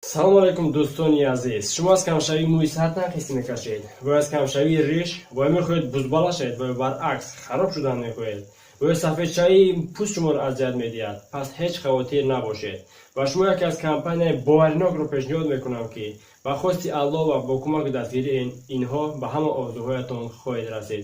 Салом алайкум, дӯстони азиз. Шумо аз камшавии мӯи сар танқисӣ мекашед ва аз камшавии риш ва мехоҳед бузбала шавед ва баръакс хароб шудан мехоҳед ва ё сафедшавии пӯст шуморо азият медиҳад, пас ҳеҷ хавотир набошед ва шумо яке аз компанияи боваринокро пешниҳод мекунам, ки ба хости Аллоҳ ва бо кӯмаку дастгирии инҳо ба ҳама орзуҳоятон хоҳед расид.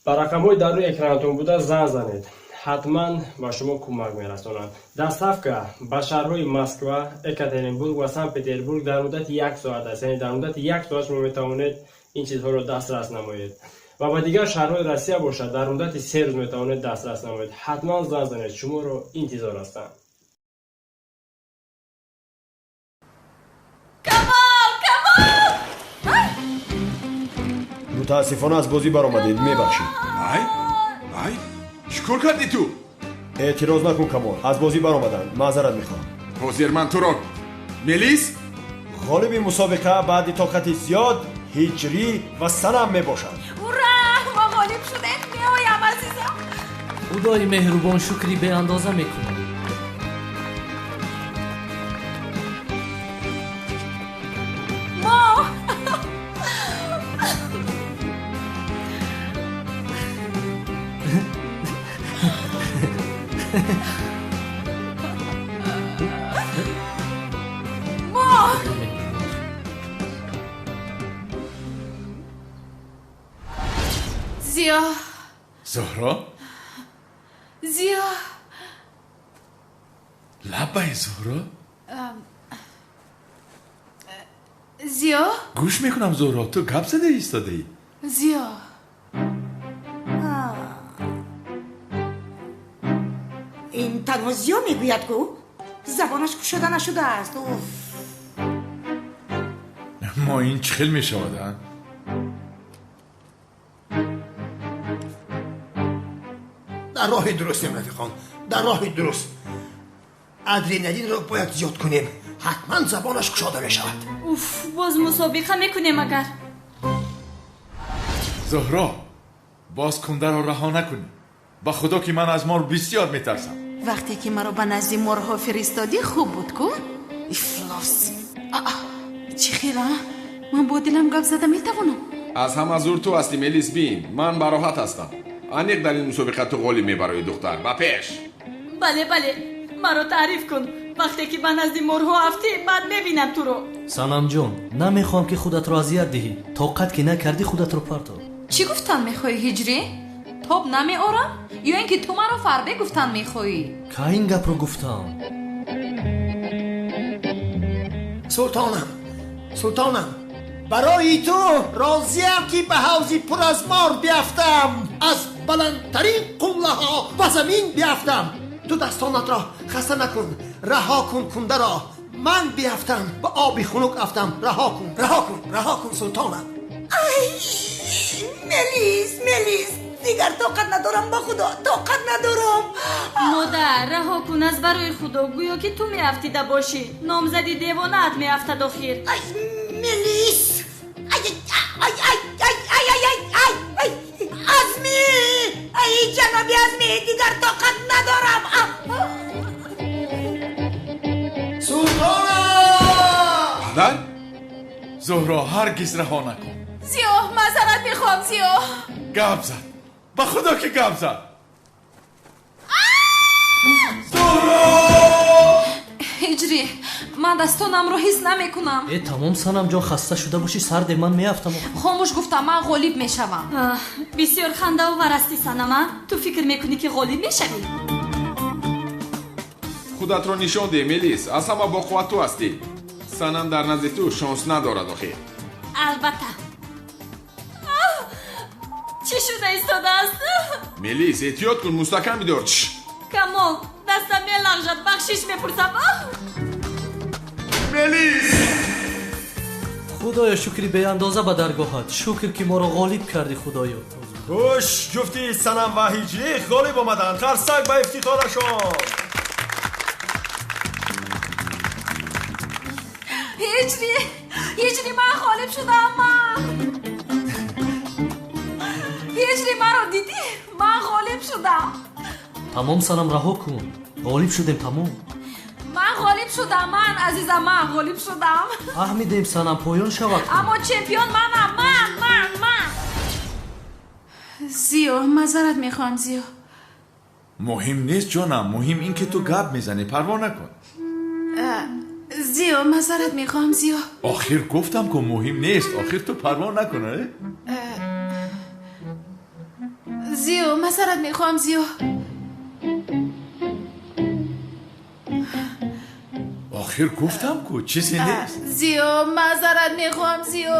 Ба рақамҳои дар рӯи экранатон буда занг занед, ҳатман ба шумо кӯмак мерасонанд. Доставка ба шаҳрҳои Москва, Екатеринбург ва Санкт Петербург дар муддати як соат аст, яъне дар муддати як соат шумо метавонед ин чизҳоро дастрас намоед ва ба дигар шаҳрҳои Россия бошад, дар муддати 3 рӯз метавонед дастрас намоед. Ҳатман занг занед, шуморо интизор ҳастанд. Камол, Камол! Мутаассифона, аз бозӣ баромадед, мебахшед. Ай, ай, чӣ кор кардӣ ту? Эътироз накун, Камол, аз бозӣ баромаданд, маъзарат мехоҳам. Ҳозир ман туро, Мелис. Ғолиби мусобиқа баъди тоқати зиёд Ҳиҷрӣ ва Санам мебошад. Ура! Мо ғолиб шудем! Меоям, азизам. Худои меҳрубон, шукри беандоза мекунам. Мо мо Зиё. Зуҳро. Зиё. Лаббай, Зуҳро. Зиё. Гӯш мекунам, Зуҳро, ту гап зада истодаӣ. Зиё. Ин танҳо Зиё мегӯяд ку, забонаш кушода нашудааст. Уф. Мо ин чӣ хел мешавад, а? Дар роҳи дурустем, рафиқон, дар роҳи дуруст. Адреналинро бояд зиёд кунем, ҳатман забонаш кушода мешавад. Уф, боз мусобиқа мекунем агар. Зуҳро, боз кундаро раҳо накунӣ, ба худо ки ман аз мор бисёр метарсам. Вақте ки маро ба назди морҳо фиристодӣ, хуб буд ку? Ифлос! Аа, чӣ хел, а? Ман бо дилам гап зада метавонам. Аз ҳама зур ту ҳастӣ, Мелис. Бин, ман бароҳат ҳастам. Аниқ дар ин мусобиқа ту ғолиб мебароӣ, духтар, ба пеш. Бале, бале, маро таъриф кун. Вақте ки ба назди морҳо афтӣ, баъд мебинам туро. Санамҷон, намехоҳам, ки худатро азият диҳӣ. Тоқат ки накардӣ, худатро парто. Чӣ гуфтан мехоҳӣ, Ҳиҷрӣ? Тоб намеорам ё ин ки ту маро фарбе гуфтан мехоҳӣ? Ка ин гапро гуфтам? Султонам, султонам, барои ту розиям, ки ба ҳавзи пур аз мор биафтам, аз баландтарин қуллаҳо ба замин биафтам. Ту дастонатро хаста накун, раҳо кун кундаро. Ман биафтам, ба оби хунук афтам. Раҳо кун, раҳо кун, раҳо кун, султонам. Ай, Мелис, Мелис, дигар тоқат надорам, ба худо, тоқат надорам. Модар, раҳо кун, аз барои худо, гӯё ки ту меафтида бошӣ. Номзади девонаат меафтад охир. Ай, Мелис, ай, ай, ай, ай, ай, ай, ай, ай, ай, Азмӣ, ай, ҷаноби Азмӣ, дигар тоқат надорам. Султонам! Падар, Зуҳро, ҳаргиз раҳо накун. Зиё, маъзарат мехоҳам, Зиё. Гап зад, ба худо ки гап зад. Зуҳро! Ҳиҷрӣ, ман дастонамро ҳис намекунам. Э, тамом, Санамҷон, хаста шуда бошӣ, сарде, ман меафтам. Хомӯш, гуфтам, ман ғолиб мешавам. Бисёр хандаовар ҳастӣ, Санама. Ту фикр мекунӣ, ки ғолиб мешавӣ? Худатро нишон деҳ, Мелис, аз ҳама боқувват ту ҳастӣ. Санам дар назди ту шонс надорад охир. Албатта. Чӣ шуда истодааст? Мелис, эҳтиёт кун, мустаҳкам бидор. Чш. Камол, дастам мелағжад, бахшиш мепурсам. Мелис! Худоё, шукри беандоза ба даргоҳат, шукр, ки моро ғолиб кардӣ, худоё. Хуш, ҷуфти Санам ва Ҳиҷрӣ ғолиб омаданд. Қарсак ба ифтихорашон! Ҳиҷрӣ, Ҳиҷрӣ, ман ғолиб шудам, ман. Ҳиҷрӣ, маро дидӣ? Ман ғолиб шудам. Тамом, Санам, раҳо кун, ғолиб шудем, тамом. Ман ғолиб. шудам ман, азизам, ман ғолиб шудам. Фаҳмидем, Санам, поён шавад. Аммо чемпион манам, ман, ман, ман. Зиё, маъзарат мехоҳам, Зиё. Муҳим нест, ҷонам, муҳим ин ки ту гап мезанӣ, парво накун. Зиё, маъзарат мехоҳам, Зиё. Охир гуфтам ку муҳим нест, охир ту парво накун. Зиё, маъзарат мехоҳам, Зиё. Охир гуфтам ку чизе нест. Зиё, маъзарат мехоҳам, Зиё.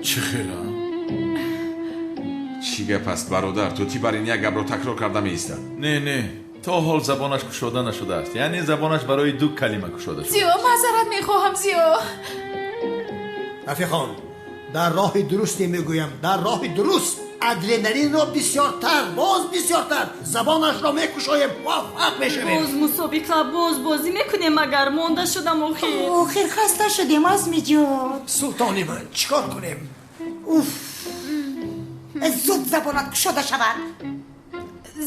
Чӣ хела? Чӣ гап аст, бародар? Ту ти бар ин як гапро такрор карда меистад. Не, не, то ҳол забонаш кушода нашудааст. Яъне забонаш барои ду калима кушода шудааст. Зиё, маъзарат мехоҳам, Зиё. Рафиқон, дар роҳи дурусте мегӯям, дар роҳи дуруст. Адреналинро бисёртар, боз бисёртар забонашро мекушоем, муваффақ мешавем. Боз мусобиқа, боз бозӣ мекунем, агар монда шудам охир. Охир хаста шудем, Азмиҷон. Султони ман, чӣ кор кунем? Уф, зуд забонат кушода шавад.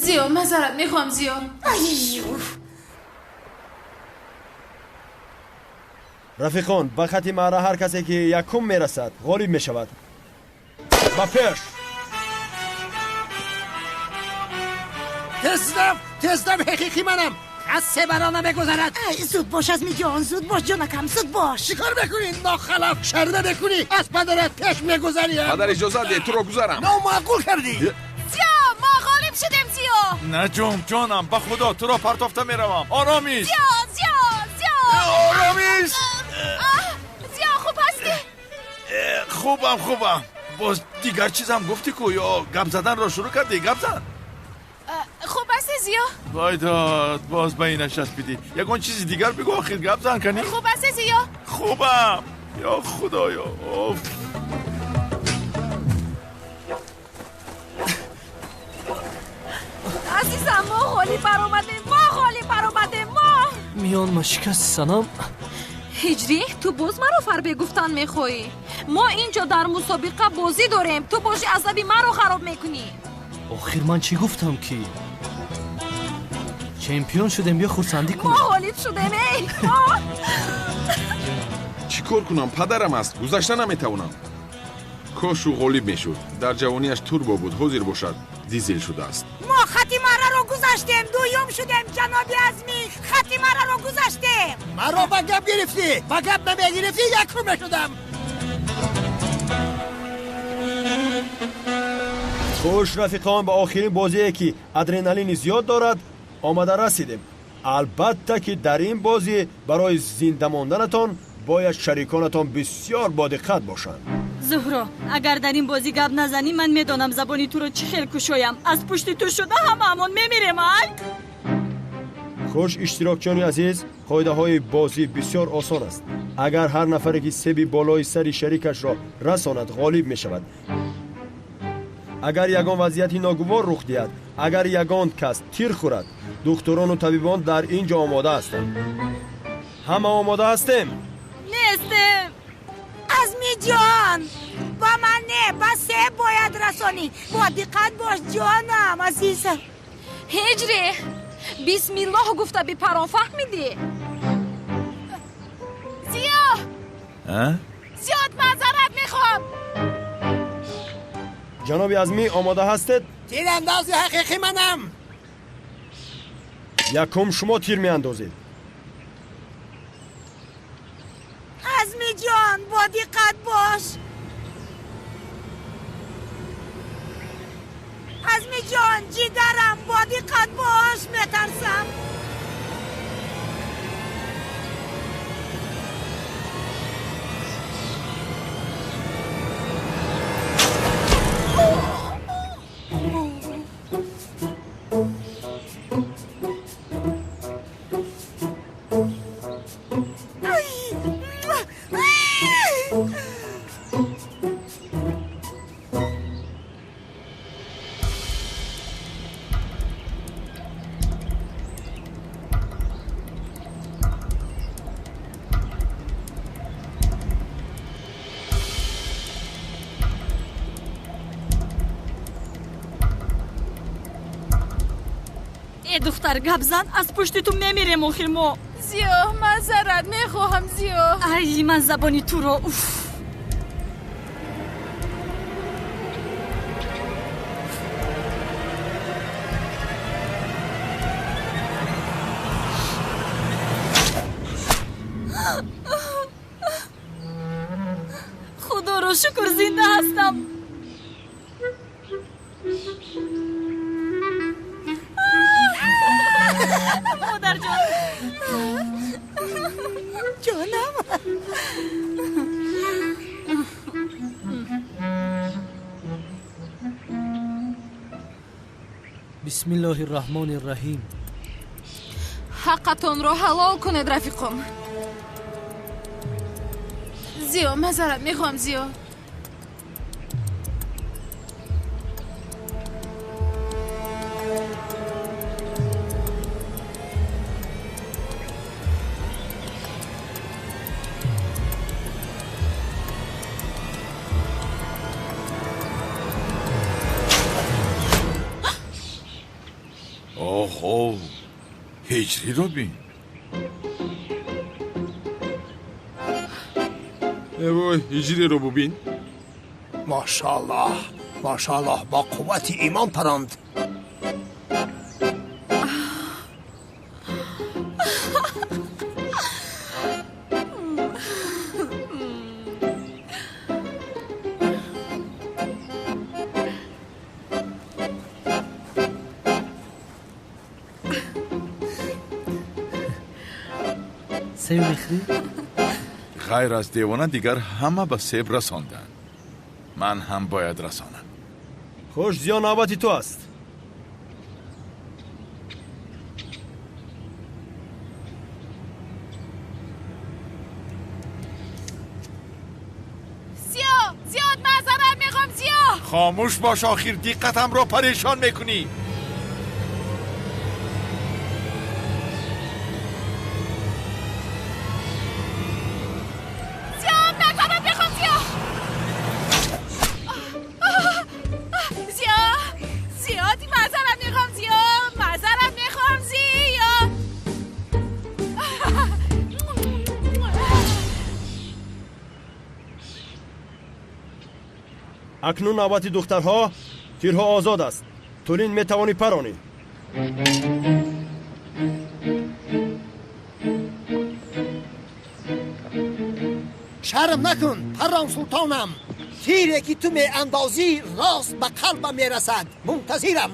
Зиё, маъзарат мехоҳам, Зиё. Рафиқон, ба хати маъра ҳар касе ки якум мерасад ғолиб мешавад. Ба пеш! Тездам, тездам, ҳақиқи манам. Аз себара намегузарад. Зуд бош, Азмиҷон, зуд бош, ҷонакам, зуд бош. Чӣ кор мекунӣ, нохалаф? Шарда мекунӣ, аз падарат пеш мегузарӣ. Падар, иҷозат де, туро гузарам. Номаъқул кардӣ. Зиё, мо ғолиб шудем, Зиё. Наҷум, ҷонам, ба худо туро партофта меравам. Оромиш. Зиё, Зиё, Зиё. Оромиш. Зиё, хуб ҳастӣ? Хубам, хубам. Боз дигар чизам гуфтӣ ку, ё гап заданро шурӯъ кардӣ? Гап зан. Хуб ҳастӣ, Зиё? Вой дод, боз ба инаш часпидӣ. Ягон чизи дигар бигӯ, охир гап зан канӣ. Хуб ҳастӣ, Зиё? Хубам. Ё худоё. Оф. Азизам, мо ғолиб баромадем, мо ғолиб баромадем, мо. Миён ма шикасти, Санам. Ҳиҷрӣ, ту боз маро фарбе гуфтан мехоҳӣ? Мо инҷо дар мусобиқа бозӣ дорем, ту боши асаби маро хароб мекунӣ. Охир ман чӣ гуфтам ки? Чемпион шудем, бیا хурсандӣ кунем. Мо ғолиб шудем, эй! Чӣ кор кунам? Падарам аст, гузашта наметавонам. Кош ӯ ғолиб мешуд. Дар ҷавониаш турбо буд, ҳозир бошад дизел шудааст. Мо хати мараро гузаштем, дуюм шудем, ҷаноби Азмӣ. Хати мараро гузаштем. Маро ба гап гирифтӣ, ба гап намегирифтӣ, якум мешудам. Хуш рафиқон, ба охирин бозие ки адреналини зиёд дорад омада расидем. Албатта ки дар ин бозӣ барои зинда монданатон бояд шариконатон бисёр бодиққат бошанд. Зуҳро, агар дар ин бозӣ гап назанӣ, ман медонам забони туро чӣ хел кушоям. Аз пушти ту шуда ҳамаамон мемирем, ай? Хуш иштирокчиёни азиз, қоидаҳои бозӣ бисёр осон аст. Агар ҳар нафаре ки себи болои сари шарикашро расонад, ғолиб мешавад. Агар ягон вазъияти ногувор рух диҳад, агар ягон кас тир хӯрад, духтурону табибон дар ин ҷо омода ҳастанд. Ҳама омода ҳастем? Нестем. Азмиҷон, ба ман не, ба себ бояд расонӣ. Бо диққат бош, ҷонам, азизам. Ҳиҷрӣ, бисмиллоҳ гуфта бипарон, фаҳмидӣ? Зиё! Зиёд маъзарат мехоҳам. Ҷаноби Азмӣ, омода ҳастед? Тирандози ҳақиқӣ манам. Якум шумо тир меандозед. Азмиҷон, бо диққат бош. Азмиҷон, ҷигарам, бо диққат бош, метарсам. Духтар, гап зан, аз пушти ту мемирем охир мо. Зиё, маъзарат мехоҳам, Зиё. Ай, ман забони туро, уф. Худоро шукр, зинда ҳастам. Модарҷон. Ҷонам. Бисмиллоҳи рраҳмони рраҳим. Ҳаққатонро ҳалол кунед, рафиқон. Зиё, маъзарат мехоҳам, Зиё. Оҳо, ҳиҷриро бин. Эвой, ҳиҷриро бубин. Мошааллоҳ, мошааллоҳ, бо қуввати имон паронд. Себ мехӯрӣ? Ғайр аз девона дигар ҳама ба себ расонданд. Ман ҳам бояд расонам. Хуш, Зиё, навбати ту аст. Зиё, зиёд маъзарат мехоҳам, Зиё. Хомӯш бош, охир диққатамро парешон мекунӣ. Зиё, маъзарат мехоҳам, Зиё. Зиё, зиёди маъзарат мехоҳам, Зиё, маъзарат мехоҳам, Зиё. Акнун навбати духтарҳо, тирҳо озод аст. Тулин, метавонӣ паронӣ. Шарм накун, парон, султонам. Тире ки ту меандозӣ, рост ба қалбам мерасад. Мунтазирам.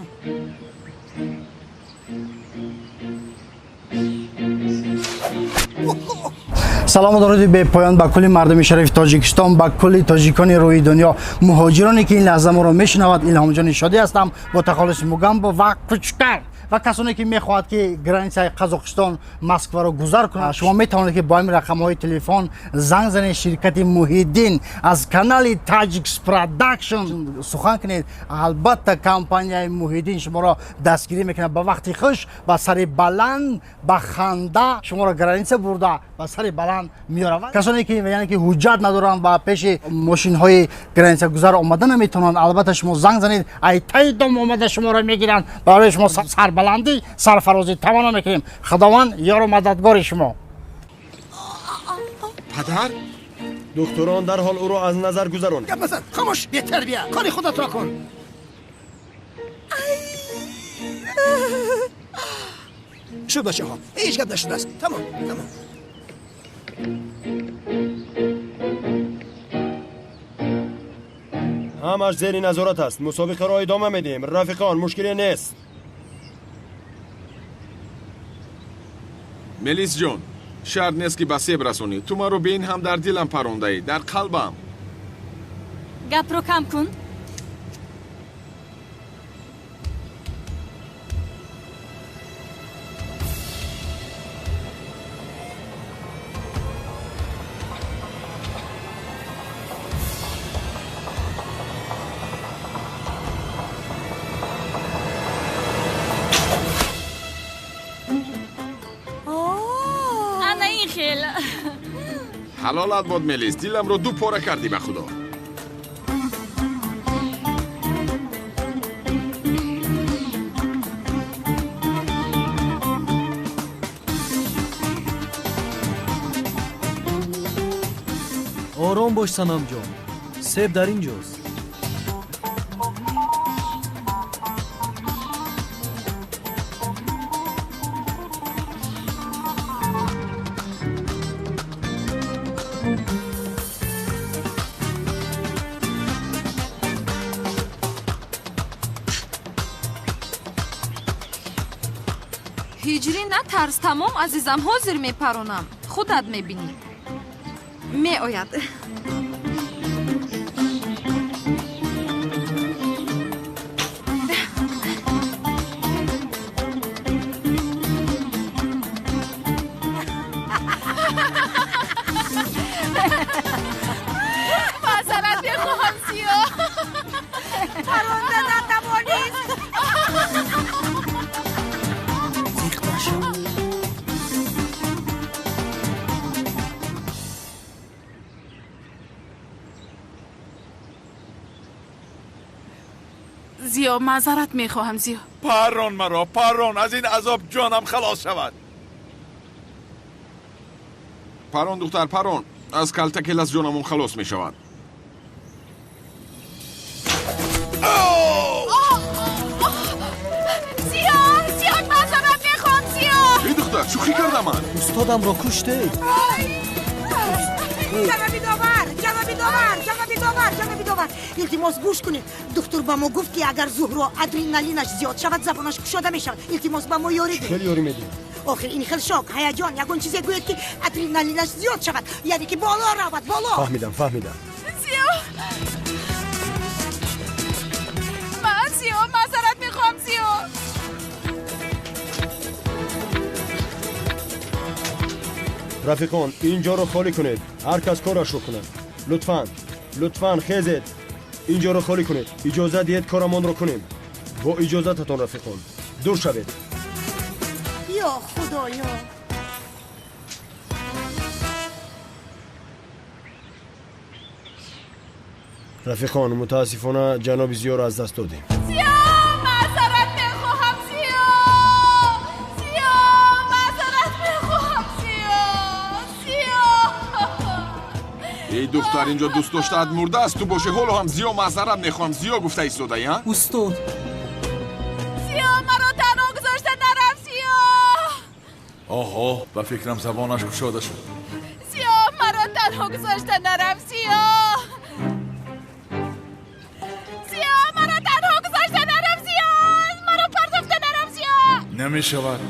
Салому дуруди бепоён ба кулли мардуми шарифи Тоҷикистон, ба кулли тоҷикони рӯи дунё, муҳоҷироне ки ин лаҳза моро мешунавад. Илҳомҷони Шодӣ ҳастам бо тахаллуси Мугамбо ва Кучкар. Ва касоне ки мехоҳад ки границаи Қазоқистон Москваро гузар кунад, шумо метавонед ки бо ҳамин рақамҳои телефон занг занед. Ширкати Муҳиддин аз канали Таҷикс Продакшн сухан кунед. Албатта, компанияи Муҳиддин шуморо дастгирӣ мекунад. Ба вақти хуш, ба сари баланд, ба ханда шуморо граница бурда, ба сари баланд меёравад. Касоне ки, яъне ки ҳуҷҷат надоранд ва пеши мошинҳои границагузар омада наметавонанд, албатта, шумо занг занед, ай таи дом омада шуморо мегиранд. Барои шумо сарбаландӣ, сарфарозӣ таманно мекунем. Худованд ёру мададгори шумо. Падар. Духтурон дарҳол ӯро аз назар гузаронед. Гап назан, хомӯш, бетарбия, кори худатро кун. Шуд, бачаҳо, ҳеҷ гап нашудааст. Тамом, тамом. Ҳамаш зери назорат аст. Мусобиқаро идома медиҳем, рафиқон, мушкиле нест. Мелисҷон, шарт нест ки ба себ расонӣ. Ту маро бе ин ҳам дар дилам парондаӣ, дар қалбам. Гапро кам кун. Ана ин хел. Ҳалолат бод, Мелис, диламро ду пора кардӣ, ба худо. Ором бош, Санамҷон, себ дар ин ҷост. Ҳиҷрӣ, натарс, тамом, азизам, ҳозир мепаронам, худат мебинӣ, меояд. Маъзарат мехоҳам, Зиё. Паронда натавонист. Зиқ нашав. Зиё, маъзарат мехоҳам, Зиё. Парон маро, парон, аз ин азоб ҷонам халос шавад. Парон, духтар, парон, аз калтаки лас ҷонамон халос мешавад. Зиё, Зиё, маъзарат мехоҳам, Зиё. Эй духтар, шӯхӣ кардам ман. Устодамро куштед. Ҷаноби довар, ҷаноби довар, ҷаноби довар, ҷаноби довар, илтимос, гӯш кунед. Духтур ба мо гуфт, ки агар Зуҳро адреналинаш зиёд шавад, забонаш кушода мешавад. Илтимос, ба мо ёрӣ диҳед. Хеле ёрӣ медиҳем. Охир ин хел шок, ҳаяҷон, ягон чизе гӯед, ки адреналинаш зиёд шавад, яъне ки боло равад, боло. Фаҳмидам, фаҳмидам. Зиё, ман, Зиё, маъзарат мехоҳам, Зиё. Рафиқон, ин ҷоро холӣ кунед, ҳар кас корашро кунад. Лутфан, лутфан, хезед, ин ҷоро холӣ кунед. Иҷозат диҳед, корамонро кунем. Бо иҷозататон, рафиқон, дур шавед. Ё Худоё! Рафиқон, мутаассифона, ҷаноби Зиёро аз даст додем. Зиё, маъзарат мехоҳам, Зиё. Зиё, маъзарат мехоҳам, Зиё, Зиё. Эй духтар, инҷо дӯст доштаат мурдааст, ту бошӣ ҳоло ҳам «Зиё, маъзарат мехоҳам, Зиё» гуфта истодаӣ, а? Устод. Зиё, маро танҳо гузошта нарав, Зиё. Оҳо, ба фикрам, забонаш кушода шуд. Зиё, маро танҳо гузошта нарав, Зиё. Зиё, маро танҳо гузошта нарав, Зиё, маро партофта нарав, Зиё. Намешавад,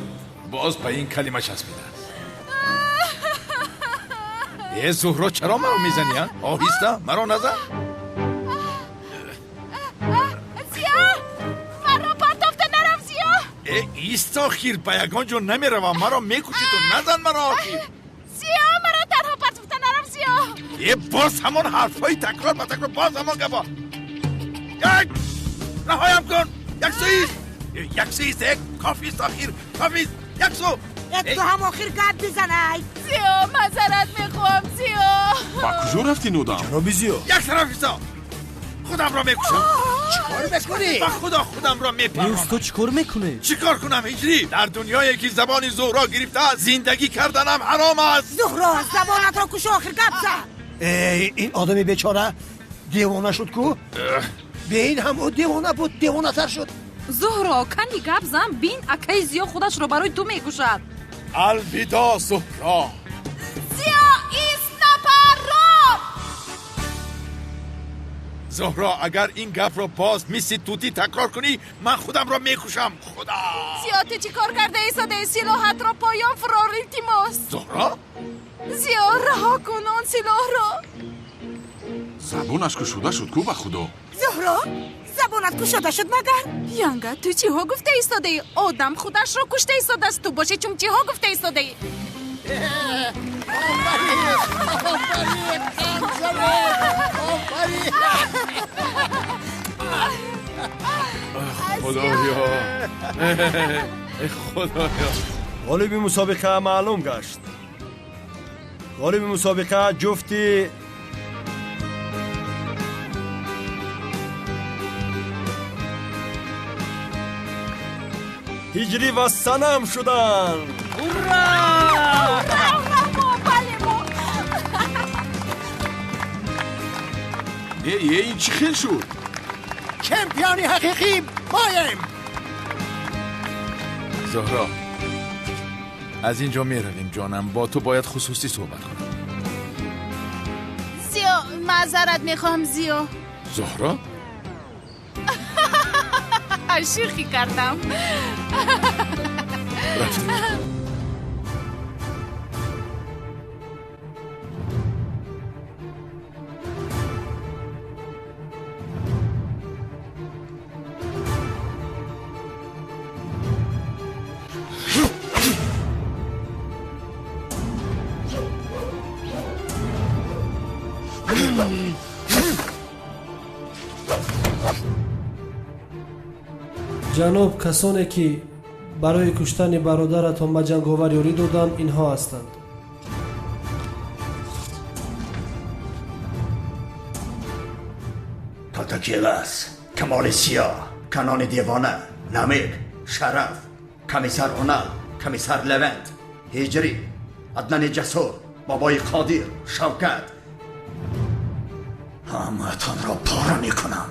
боз ба ин калима часпидааст. Э, Зуҳро, чаро маро мезанӣ, а? Оҳиста, маро назан. Зиё, маро партофта нарав, Зиё. Э, ист, охир ба ягон ҷо намеравам, маро мекушӣ ту, назан маро охир. Зиё, маро танҳо партофта нарав, Зиё. Э, боз ҳамон ҳарфҳои такрор ба такрор, боз ҳамон гапҳо. Як, раҳоям кун, як су ист, як су ист, э, кофист, охир кофист, як су. Э, ту ҳам охир гап бизанай. Зиё, маъзарат мехоҳам, Зиё. Ба куҷо рафти, нодам? Ҷаноби Зиё. Як тараф исто, худамро мекушам. Чӣ кор мекунӣ? Ба худо, худамро Эй мепаронам. устод, чӣ кор мекунед? Чӣ кор кунам, Ҳиҷрӣ? Дар дунёе ки забони Зуҳро гирифтааст, зиндагӣ карданам ҳаром аст. Зуҳро, забонатро кушо, охир гап зан. Эй, ин одами бечора девона шуд ку. Бе ин ҳам ӯ девона буд, девонатар шуд. Зуҳро, кани гап зан, бин, акаи Зиё худашро барои ту мекушад. Алвидо, Зуҳро. Зиё, ист, напарон. Зуҳро, агар ин гапро боз мисли тутӣ такрор кунӣ, ман худамро мекушам, худо. Зиё, ту чӣ кор карда истодаи? Силоҳатро поён фурор, илтимос. Зуҳро. Зиё, раҳо кун он силоҳро. Забонаш кушода шуд ку, ба худо. Зуҳро, забонат кушода шуд магар? Янга, ту чиҳо гуфта истодаӣ? Одам худашро кушта истодааст, ту боши чун чиҳо гуфта истодаӣ? Офарин, офарин, офарин! Худоё, худоё! Ғолиби мусобиқа маълум гашт. Ғолиби мусобиқа ҷуфти Ҳиҷрӣ ва Санам шуданд. Ура, ура, мо, бале, мо. Не, ин чӣ хел шуд? Чемпиони ҳақиқӣ моем. Зуҳро, аз ин ҷо меравем, ҷонам. Бо ту бояд хусусӣ суҳбат кунам. Зиё, маъзарат мехоҳам, Зиё. Зуҳро? Шӯхӣ кардам. Рафтем. Ҷаноб, касоне ки барои куштани бародаратон ба ҷанговар ёрӣ доданд, инҳо ҳастанд. Калтакелас, Камоли Сиёҳ, Канони Девона, Намир, Шараф, комиссар Онал, комиссар Левент, Ҳиҷрӣ, Аднани Ҷасур, Бобои Қодир, Шавкат. Ҳамаатонро пора мекунам.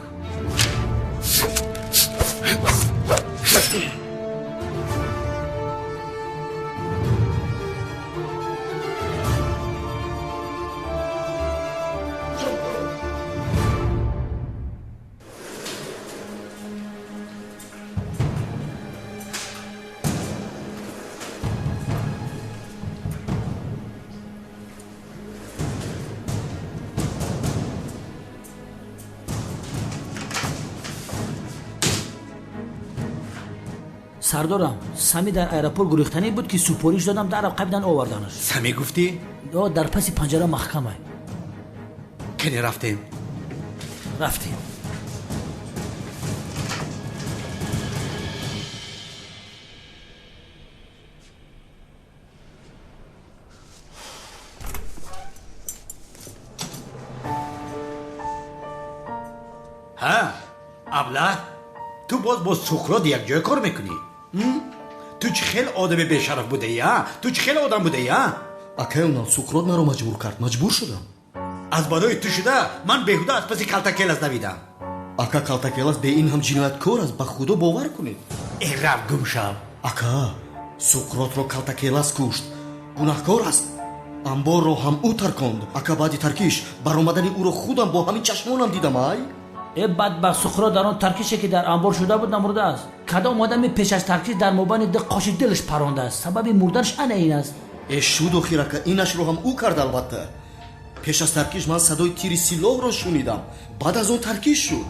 Сардорам, Сами дар аэропорт гурехтанӣ буд, ки супориш додам, дарав қабидан оварданаш. Сами гуфтӣ? О, дар паси панҷара маҳкамай. Кане рафтем? Рафтем. Ҳа, абла, ту боз бо Суқрот якҷоя кор мекунӣ? Ту чӣ хел одами бешараф будаӣ, а? Ту чӣ хел одам будаӣ, а? Акай Унал, Суқрот маро маҷбур кард, маҷбур шудам. Аз барои ту шуда ман беҳуда аз паси Калтакелас давидам. Ака, Калтакелас бе ин ҳам ҷинояткор аст, ба худо бовар кунед. Э, рав гум шав. Ака, Суқротро Калтакелас кушт, гунаҳкор аст. Амборро ҳам ӯ тарконд. Ака, баъди таркиш баромадани ӯро худам бо ҳамин чашмонам дидам, ай. Э, бадбахт Суқрот дар он таркише, ки дар амбор шуда буд, намурдааст. Кадом одами пеш аз таркиш дар мобайни ду қоши дилаш парондааст. Сабаби мурданаш ана ин аст. Э, шуд охир, ака, инашро ҳам ӯ кард, албатта. Пеш аз таркиш ман садои тири силоҳро шунидам, баъд аз он таркиш шуд.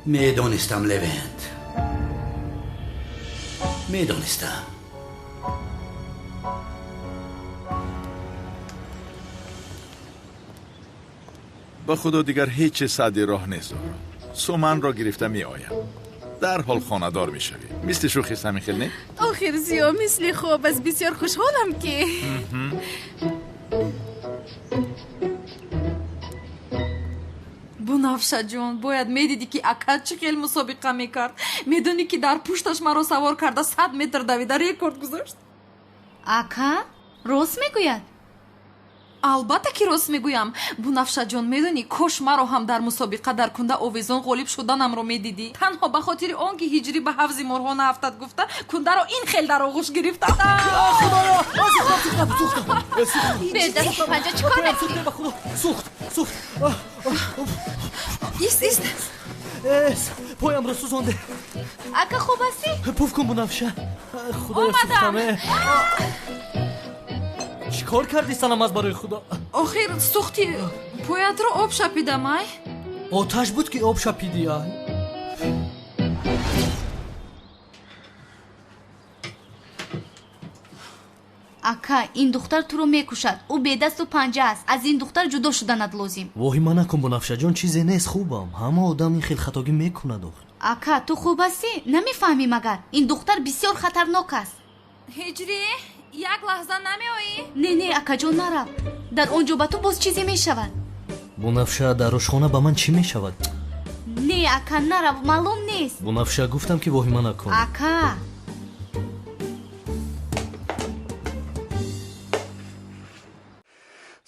Медонистам, Левент, медонистам. Ба худо, дигар ҳеҷ чиз садди роҳ нест, Зуҳро. Суманро гирифта меоям, дарҳол хонадор мешавӣ. Мисли шӯхист, ҳамин хел не? Охир, Зиё, мисли хоб аст. Бисёр хушҳолам, ки Бунафшаҷон, бояд медидӣ, ки ака чӣ хел мусобиқа мекард. Медонӣ, ки дар пушташ маро савор карда 100 метр давида рекорд гузошт. Ака рост мегӯяд? Албатта, ки рост мегӯям. Бунафшаҷон, медонӣ, кош маро ҳам дар мусобиқа дар кунда овезон ғолиб шуданамро медидӣ. Танҳо ба хотири он ки Ҳиҷрӣ ба ҳавзи морҳо наафтад гуфта, кундаро ин хел дар оғӯш гирифтам. Бедасту панҷа чӣ кор мекунӣ? Сӯхт, сӯхт. Ист, ист. Поямро сӯзонде. Ака, хуб ҳастӣ? Пуф кун, Бунафша. Худоё, Омадам. Чӣ кор кардӣ, санам, аз барои худо? Охир сӯхти поятро об шапидам, ай. Оташ буд, ки об шапидӣ, ай? Ака, ин духтар туро мекушад. Ӯ бедасту панҷа аст. Аз ин духтар ҷудо шуданат лозим. Воҳима накун, Бунафшаҷон, чизе нест, хубам. Ҳама одам ин хел хатогӣ мекунад охир. Ака, ту хуб ҳастӣ? Намефаҳмӣ магар? Ин духтар бисёр хатарнок аст. Ҳиҷрӣ, як лаҳза намеоӣ? Не, не, акаҷон, нарав. Дар он ҷо ба ту боз чизе мешавад. Бунафша, дар ошхона ба ман чӣ мешавад? Не, ака, нарав, маълум нест. Бунафша, гуфтам, ки воҳима накун. Ака.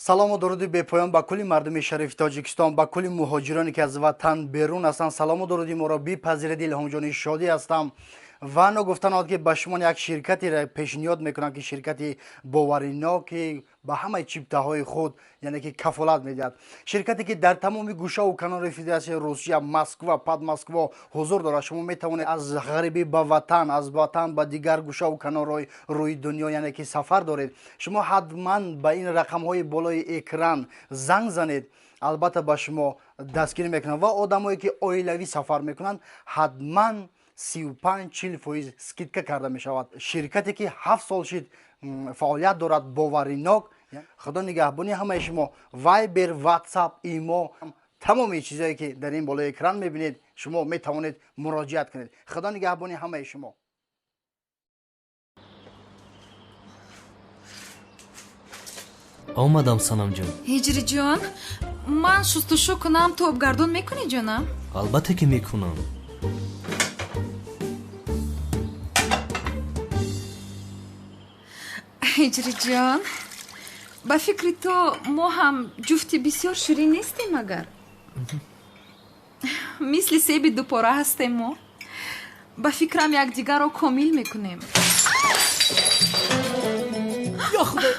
Салому дуруди бепоён ба кулли мардуми шарифи Тоҷикистон, ба кулли муҳоҷироне ки аз ватан берун ҳастанд. Салому дуруди моро бипазиред. Илҳомҷони Шодӣ ҳастам ва ногуфта наояд ки ба шумо як ширкатеро пешниҳод мекунам ки ширкати боваринок ки ба ҳамаи чиптаҳои худ яъне ки кафолат медиҳад. Ширкате ки дар тамоми гӯшаву канори Федератсияи Русия, Москва, Подмосква ҳузур дорад. Шумо метавонед аз ғарибӣ ба ватан, аз ватан ба дигар гӯшаву канорҳои рӯи дунё яъне ки сафар доред. Шумо ҳатман ба ин рақамҳои болои экран занг занед, албатта ба шумо дастгирӣ мекунанд ва одамое ки оилавӣ сафар мекунанд ҳатман 35-40% скидка карда мешавад. Ширкате ки 7 сол шид фаъолият дорад, боваринок. Худо нигаҳбони ҳамаи шумо. Вайбер, Ватсап, Имо, тамоми чизое ки дар ин болои экран мебинед, шумо метавонед муроҷиат кунед. Худо нигаҳбони ҳамаи шумо. Омадам, Санамҷон. Ҳиҷриҷон, ман шустушу кунам, ту обгардон мекунӣ, ҷонам? Албатта ки мекунам. Ҳиҷриҷон, ба фикри ту мо ҳам ҷуфти бисёр ширин нестем, агар мисли себи дупора ҳастем мо. Ба фикрам якдигарро комил мекунем. Ё Худо!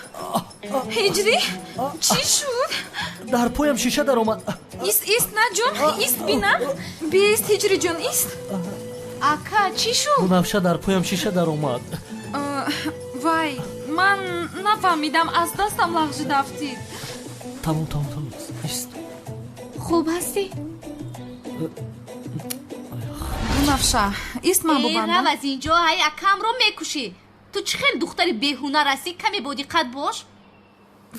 Ҳиҷрӣ, чӣ шуд? Дар поям шиша даромад. Ист, ист, на ҷон, ист, бинам. Бист, ҳиҷриҷон, ист. Ака, чӣ шуд? Бунафша, дар поям шиша даромад. Вай, ман нафаҳмидам, аз дастам лағжида афтид. Тамом, тамом, тамом, ист. Хуб ҳастӣ? Бунафша, ист, ман бубандам. Рав аз инҷо, ҳай, акамро мекушӣ. Ту чӣ хел духтари беҳунар ҳастӣ? Каме бодиққат бош.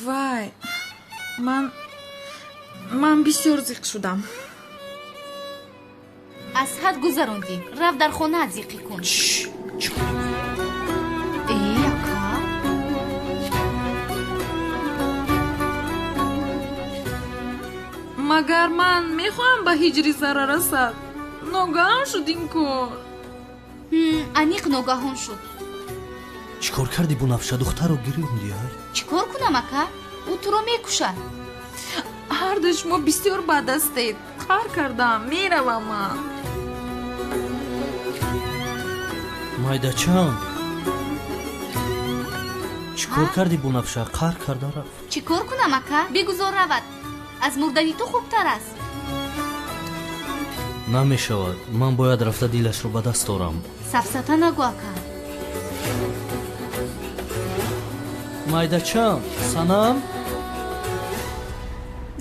Вай, ман бисёр зиқ шудам. Аз ҳад гузарондӣ. Рав дар хонаат зиқӣ кун. Э, ака. Магар ман мехоҳам ба ҳиҷрӣ зарар расад? Ногаҳон шуд ин кор. Аниқ ногаҳон шуд. Чӣ кор кардӣ, Бунафша? Духтарро гирёндӣ, ай? Чӣ кор кунам, ака? Ӯ туро мекушад. Ҳарду шумо бисёр бад ҳастед. Қаҳр кардам, меравам ман. Майдачам, чӣ кор кардӣ, Бунафша? Қаҳр карда рафт. Чӣ кор кунам, ака? Бигузор равад. Аз мурдани ту хубтар аст. Намешавад. Ман бояд рафта дилашро ба даст орам. Сафсата нагӯ, ака. Майдачам, Санам.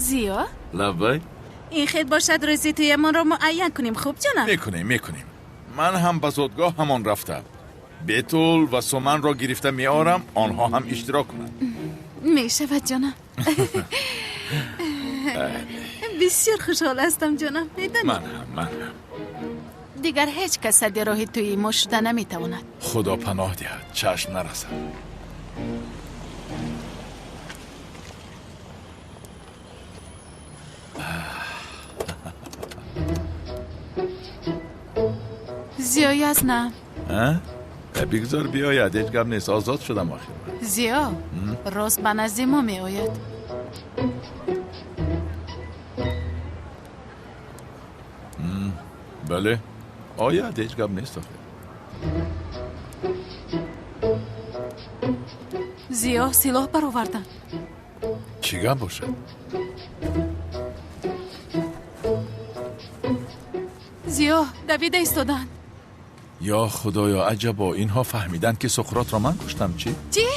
Зиё? Лаббай. Ин хел бошад, рӯзи тӯямонро муайян кунем, хуб, ҷонам? Мекунем, мекунем. Ман ҳам ба зодгоҳ ҳамон рафта Бетул ва Суманро гирифта меорам, онҳо ҳам иштирок кунанд. Мешавад, ҷонам. Бисёр хушҳол ҳастам, ҷонам. Медонӣ? Ман ҳам, ман ҳам. Дигар ҳеҷ кас садди роҳи тӯи мо шуда наметавонад. Худо паноҳ диҳад, чашм нарасад. Зиё, ясна. Бигзор биёяд, ҳеҷ гап нест, озод шудам охир. Зиё, рост ба назди мо меояд. Бале, ояд, ҳеҷ гап нест охир. Зиё, силоҳ бароварданд. Чӣ гап бошад? Зиё, давида истоданд. Ё Худоё, аҷабо, инҳо фаҳмиданд ки Суқротро ман куштам, чӣ? Чӣ?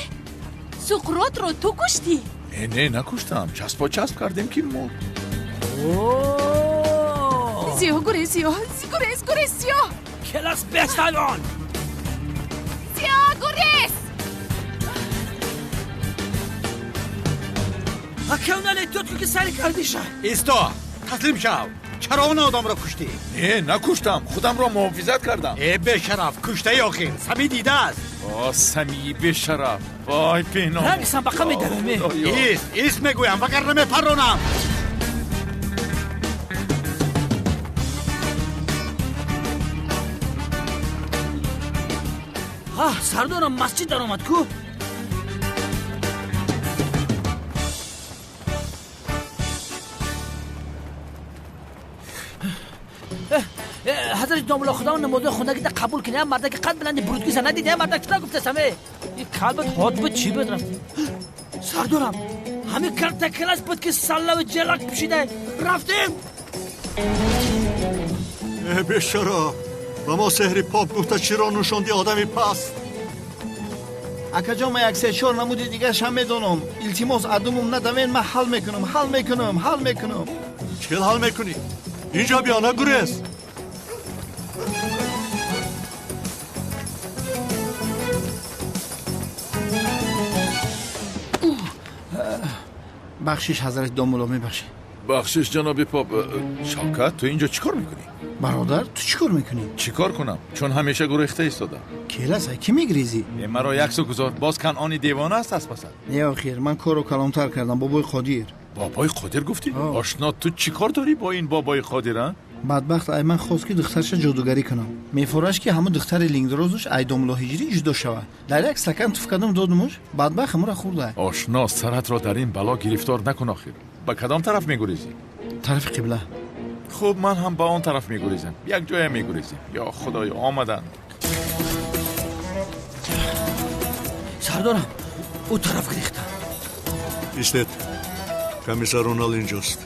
Суқротро ту куштӣ? Не, не, накуштам. Часпо часп кардем ки мурд. Зиё, гурез, Зиё, гурез, гурез, Зиё! Келас бешталон! Зиё, гурез! Акавнале ту ки сари кардиша. Исто, таслим шав. Чаро он одамро куштӣ? Не, накуштам, худамро муҳофизат кардам. Э, бешараф, куштаи охир, Самӣ дидааст. О, Самии бешараф, вой пинон. Рангсам ба қами дараме. Ист, ист мегӯям, вагарна мепаронам. Сардорам масҷид даромад ку? Ҳазрати домулло худо намозҳои хондагита қабул кунӣ. Мардаки қад баланди бурудгиса надидӣ? Мардак чӣ гуфтасам? Ин калбат ҳод буд, чӣ буд? Рафт сардорам, ҳамин калтакелас буд ки саллаву ҷелак пӯшида рафтем. Э бешара, ба мо сеҳри поп гуфта чиро нӯшонди одами паст? Акаҷон, ман як се-чор намуди дигарашам медонам. Илтимос, адумум надавен, ман ҳал мекунам, ҳал мекунам, ҳал мекунам. Чӣ ҳал мекунӣ? Инҷо биё, нагурез. Бахшиш, ҳазрати домулло, мебахшед. Бахшиш, ҷаноби поп. Шавкат, ту инҷо чӣ кор мекунӣ? Бародар, ту чӣ кор мекунӣ? Чӣ кор кунам, чун ҳамеша гурехта истодам. Келаса, кӣ мегрезӣ? Маро яксу гузор, боз Канъони девона аст аз пасат. Не, охир, ман корро калонтар кардам. Бобои Қодир. Бобои Қодир гуфтӣ? Ошно, ту чӣ кор дорӣ бо ин бобои Қодир, а? Бадбахт ай ман хост ки духтарша ҷодугарӣ кунам. Мефораш ки ҳамун духтари лингдорозуш ай домулло ҳиҷрӣ ҷудо шавад. Дар як стакан туф кардам, додумуш, бадбахт ҳамура хӯрда. Ошно, саратро дар ин бало гирифтор накун охир. Ба кадом тараф мегурезӣ? Тарафи қибла. Хуб, ман ҳам ба он тараф мегурезам. Як ҷоя мегурезем. Ё худоё, омаданд. Сардорам, ӯ тараф гирехта. Истед, комиссар Онал инҷост.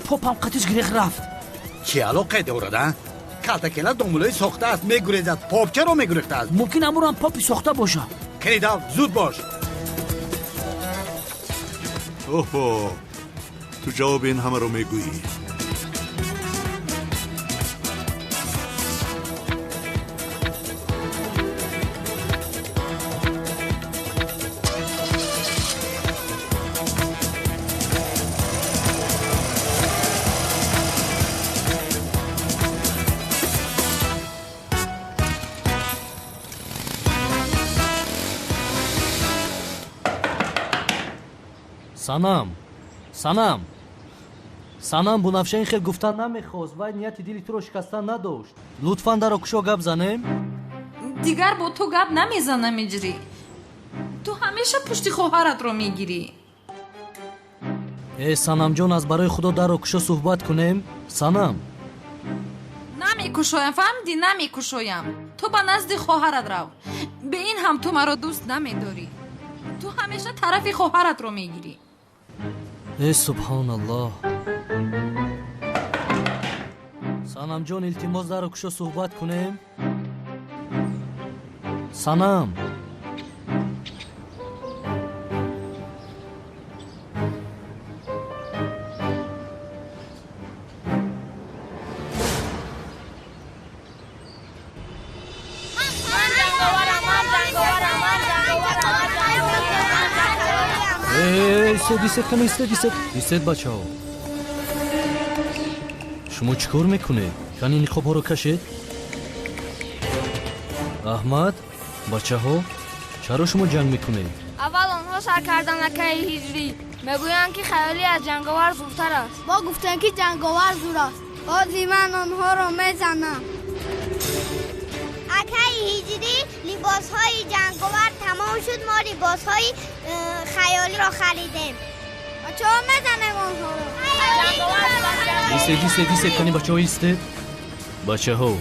Попам қатиш гирех рафт. Чӣ алоқае дорад, а? Калтакела домуллои сохта аст, мегурезад. Поп чаро мегурехтааст? Мумкин амурам попи сохта боша. Кенидав, зуд бош. Оҳо, ту ҷавоби ин ҳамаро мегӯӣ. Санам, Санам, Санам, Бунафша ин хел гуфтан намехост. Вай нияти дили туро шикастан надошт. Лутфан даро кушо, гап занем. Дигар бо ту гап намезанам, Иҷрӣ. Ту ҳамеша пушти хоҳаратро мегирӣ. Э Санамҷон, аз барои худо даро кушо, суҳбат кунем. Санам. Намекушоям, фаҳмидӣ? Намекушоям. Ту ба назди хоҳарат рав. Бе ин ҳам ту маро дӯст намедорӣ. Ту ҳамеша тарафи хоҳаратро мегирӣ. Э субҳоналлоҳ. Санамҷон, илтимос, даро кушо, суҳбат кунем. Санам. Истед, истед, каме истед, истед, истед, бачаҳо. Шумо чӣ кор мекунед? Кани ниқобҳоро кашед. Аҳмад, бачаҳо, чаро шумо ҷанг мекунед? Аввал онҳо сар карданд, акаи ҳиҷрӣ. Мегӯянд ки хаёлӣ аз ҷанговар зудтар аст. Мо гуфтем ки ҷанговар зур аст. Бози ман онҳоро мезанам. Акаи ҳиҷрӣ, либосҳои ҷанговар тамом шуд, мо либосҳои хаёлиро харидем. Бачаҳо, мезанем онҳоро. Истед, истед, истед, кани бачаҳо, истед. Бачаҳо,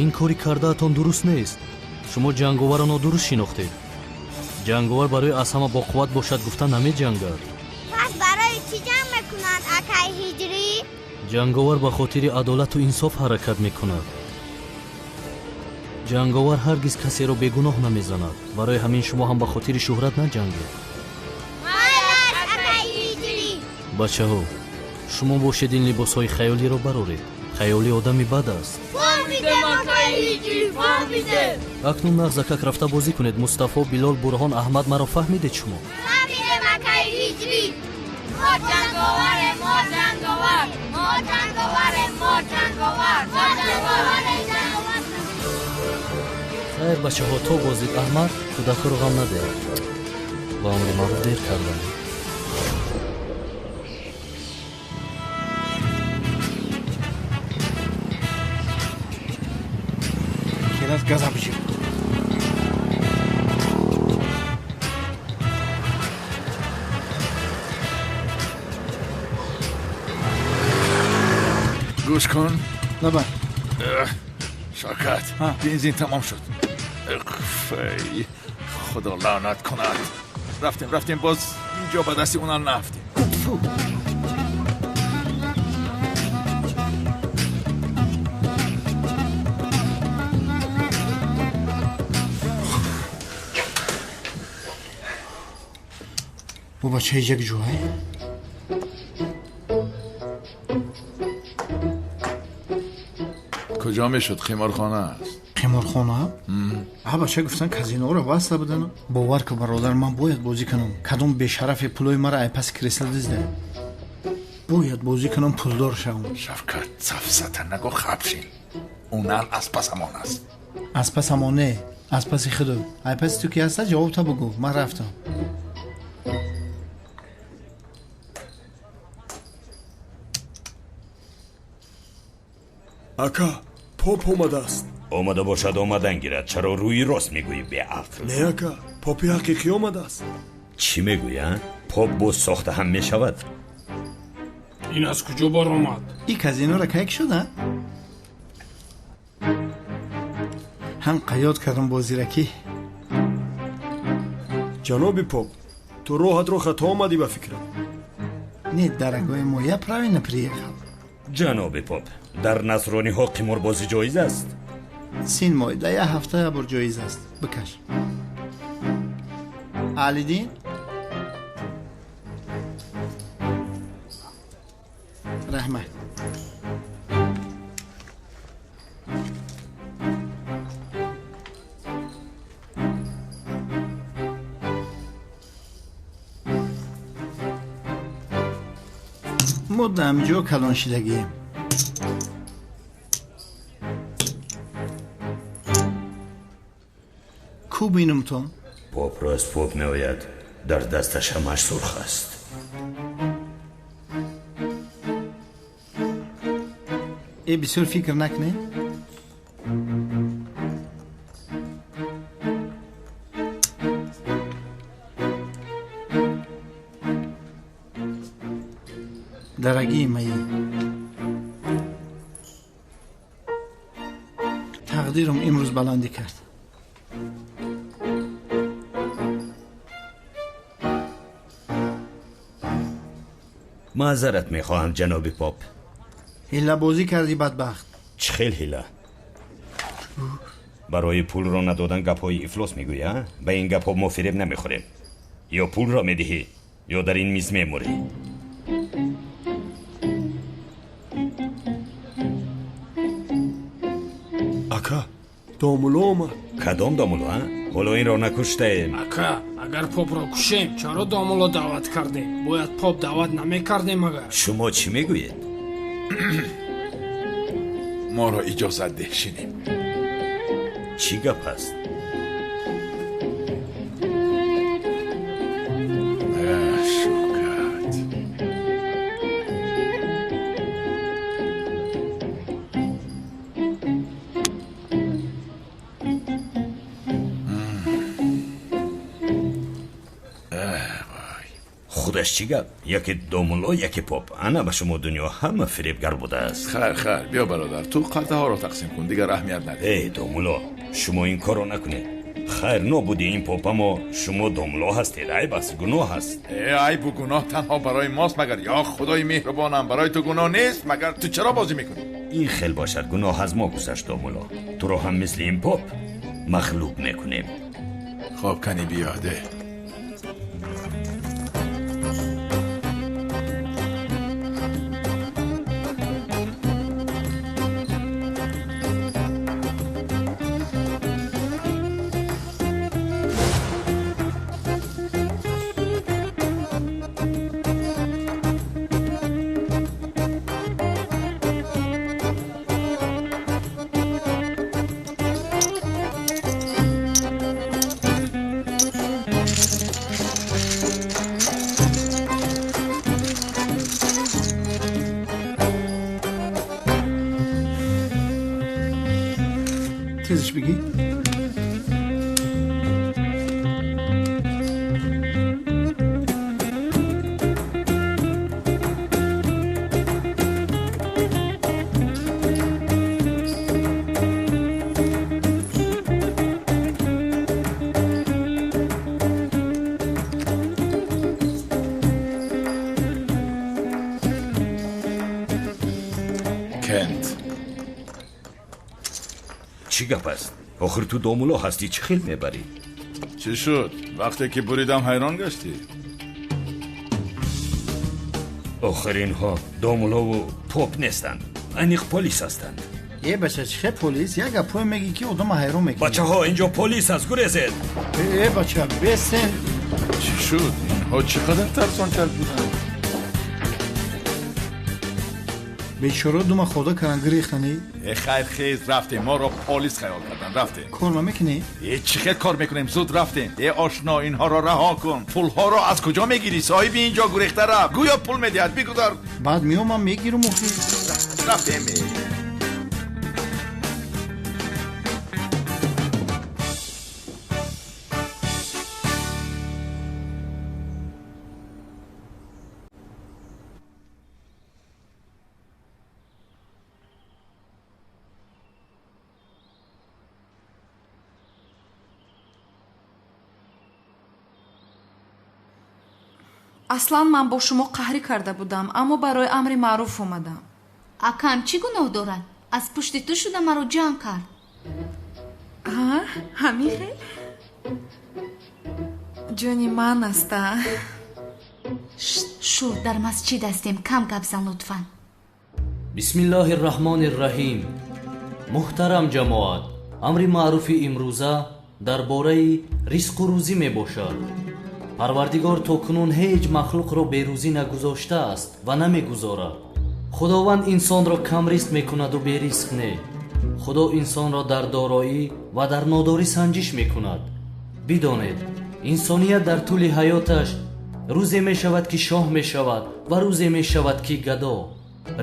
ин кори кардаатон дуруст нест. Шумо ҷанговарро нодуруст шинохтед. Ҷанговар барои аз ҳама боқувват бошад гуфта намеҷангад. Пас барои чӣ ҷанг мекунанд, акаи ҳиҷрӣ? Ҷанговар ба хотири адолату инсоф ҳаракат мекунад. Ҷанговар ҳаргиз касеро бегуноҳ намезанад. Барои ҳамин шумо ҳам ба хотири шӯҳрат наҷангед. Майлаш, акаи ҳиҷрӣ. Бачаҳо, шумо бошед ин либосҳои хаёлиро бароред. Хаёлӣ одами бад аст. Фаҳмидем, акаи ҳиҷрӣ, фаҳмидем. Акнун нағзакак рафта бозӣ кунед. Мустафо, Билол, Бурҳон, Аҳмад, маро фаҳмидед шумо? Фаҳмидем, акаи ҳиҷрӣ. Мо ҷанговарем, мо ҷанговар, мо ҷанговарем, мо ҷанговар, мо ҷанговарем, ҷанговар. Хайр, бачаҳо, то бозид. Аҳмад, кӯдакҳоро ғам надеҳ. Ба амри маро дер кардам. Келас газа бижир. Гӯш кун. Лабай. Шавкат, бензин тамом шуд. Худо лаънат кунад. Рафтем, рафтем, боз инҷо ба дасти онал наафтем. Бо бачаи як ҷӯай? Куҷо мешуд? Қиморхона аст. Қиморхона? А бача гуфтан казиноро баста будан. Бовар ку бародар, ман бояд бозӣ кунам. Кадом бешарафе пулои мара ай паси кресла дизда. Бояд бозӣ кунам, пулдор шавам. Шавкат, сафсата нагӯ, хабшин. Онал аз пасамон аст. Аз пасамон не, аз паси худу. Ай паси ту ки ҳаста, ҷавобта бугӯ. Ман рафтам. Ака, поп омадааст. Омада бошад, омадан гирад. Чаро рӯи рост мегӯӣ, беақл? Не, ака, попи ҳақиқӣ омадааст. Чӣ мегӯӣ, а? Поп боз сохта ҳам мешавад? Ин аз куҷо баромад? И казинора кайк шуда? Ҳам қаёд кардам бозиракӣ. Ҷаноби поп, ту роҳатро хато омадӣ ба фикрам. Не, дорогой мой, я правильно приехал. Ҷаноби поп, дар насрониҳо қиморбозӣ ҷоиз аст? Сын мой, да як ҳафта як бор ҷоиз аст. Бикаш. Алидин? Раҳмат. Мо дамҷо калон шидагием. Ку бинумтон? Попро аз поп меояд, дар дасташ ҳамаш сурх аст. Э, бисёр фикр накунед. Дорогие мои, тақдирам имрӯз баландӣ кард. Маъзарат мехоҳам, ҷаноби поп. Ҳиллабозӣ кардӣ, бадбахт. Чӣ хел ҳила? Барои пулро надодан гапҳои ифлос мегӯӣ, а? Ба ин гапҳо мо фиреб намехӯрем. Ё пулро медиҳӣ, ё дар ин миз мемурӣ. Ака, домулло омад. Кадом домулло, а? Ҳоло инро накуштаем. Ака, агар попро кушем, чаро домулло даъват кардем? Бояд поп даъват намекардем агар. Шумо чӣ мегӯед? Моро иҷозат деҳ шинем. Чӣ гап аст? Шавкат. Худаш чӣ гап? Яке домулло, яке поп. Ана ба шумо дунё ҳама фиребгар будааст. Хайр, хайр, биё бародар, ту қалтаҳоро тақсим кун, дигар аҳамият надеҳ. Эй домулло, шумо ин корро накунед. Хайр, нобуди ин поп, аммо шумо домулло ҳастед. Айб аст, гуноҳ аст. Э, айбу гуноҳ танҳо барои мост магар? Ё худои меҳрубонам, барои ту гуноҳ нест магар? Ту чаро бозӣ мекунӣ? Ин хел бошад, гуноҳ аз мо гузашт, домулло. Туро ҳам мисли ин поп мағлуб мекунем. Хоб, кани биё, де. Тезиш бигӣ. Тошкент. Чӣ гап аст? Охир ту домулло ҳастӣ, чӣ хел мебарӣ? Чӣ шуд? Вақте ки буридам ҳайрон гаштӣ? Охир инҳо домуллову поп нестанд, аниқ полис ҳастанд. Э бача, чӣ хел полис? Як гапҳое мегӣ, ки одама ҳайрон мекунӣ. Бачаҳо, инҷо полис аст, гурезед! Э бача, бесен. Чӣ шуд? Инҳо чӣ қадар тарсончак буданд? Бечора дума хода кардан гирехтанӣ. Э хайр, хез, рафтем. Моро полис хаёл кардан, рафтем. Кор намекунӣ? Э чӣ хел кор мекунем? Зуд рафтем. Э ошно, инҳоро раҳо кун. Пулҳоро аз куҷо мегирӣ? Соҳиби инҷо гурехта рафт, гӯё пул медиҳад. Бигузор. Баъд меомам, мегирам охи. Рафтем. Аслан ман бо шумо қаҳрӣ карда будам, аммо барои амри маъруф омадам. Акам чӣ гуноҳ дорад? Аз пушти ту шуда маро ҷанг кард. Ҳамин хел? Ҷони ман аста. Шур, дар масҷид ҳастем, кам гап зан лутфан. Бисмиллоҳи рраҳмони рраҳим. Муҳтарам ҷамоат, амри маъруфи имрӯза дар бораи ризқу рӯзӣ мебошад. Парвардигор то кунун ҳеҷ махлуқро берӯзӣ нагузоштааст ва намегузорад. Худованд инсонро камризқ мекунаду беризқ не. Худо инсонро дар дороӣ ва дар нодорӣ санҷиш мекунад. Бидонед, инсоният дар тӯли ҳаёташ рӯзе мешавад, ки шоҳ мешавад ва рӯзе мешавад, ки гадо.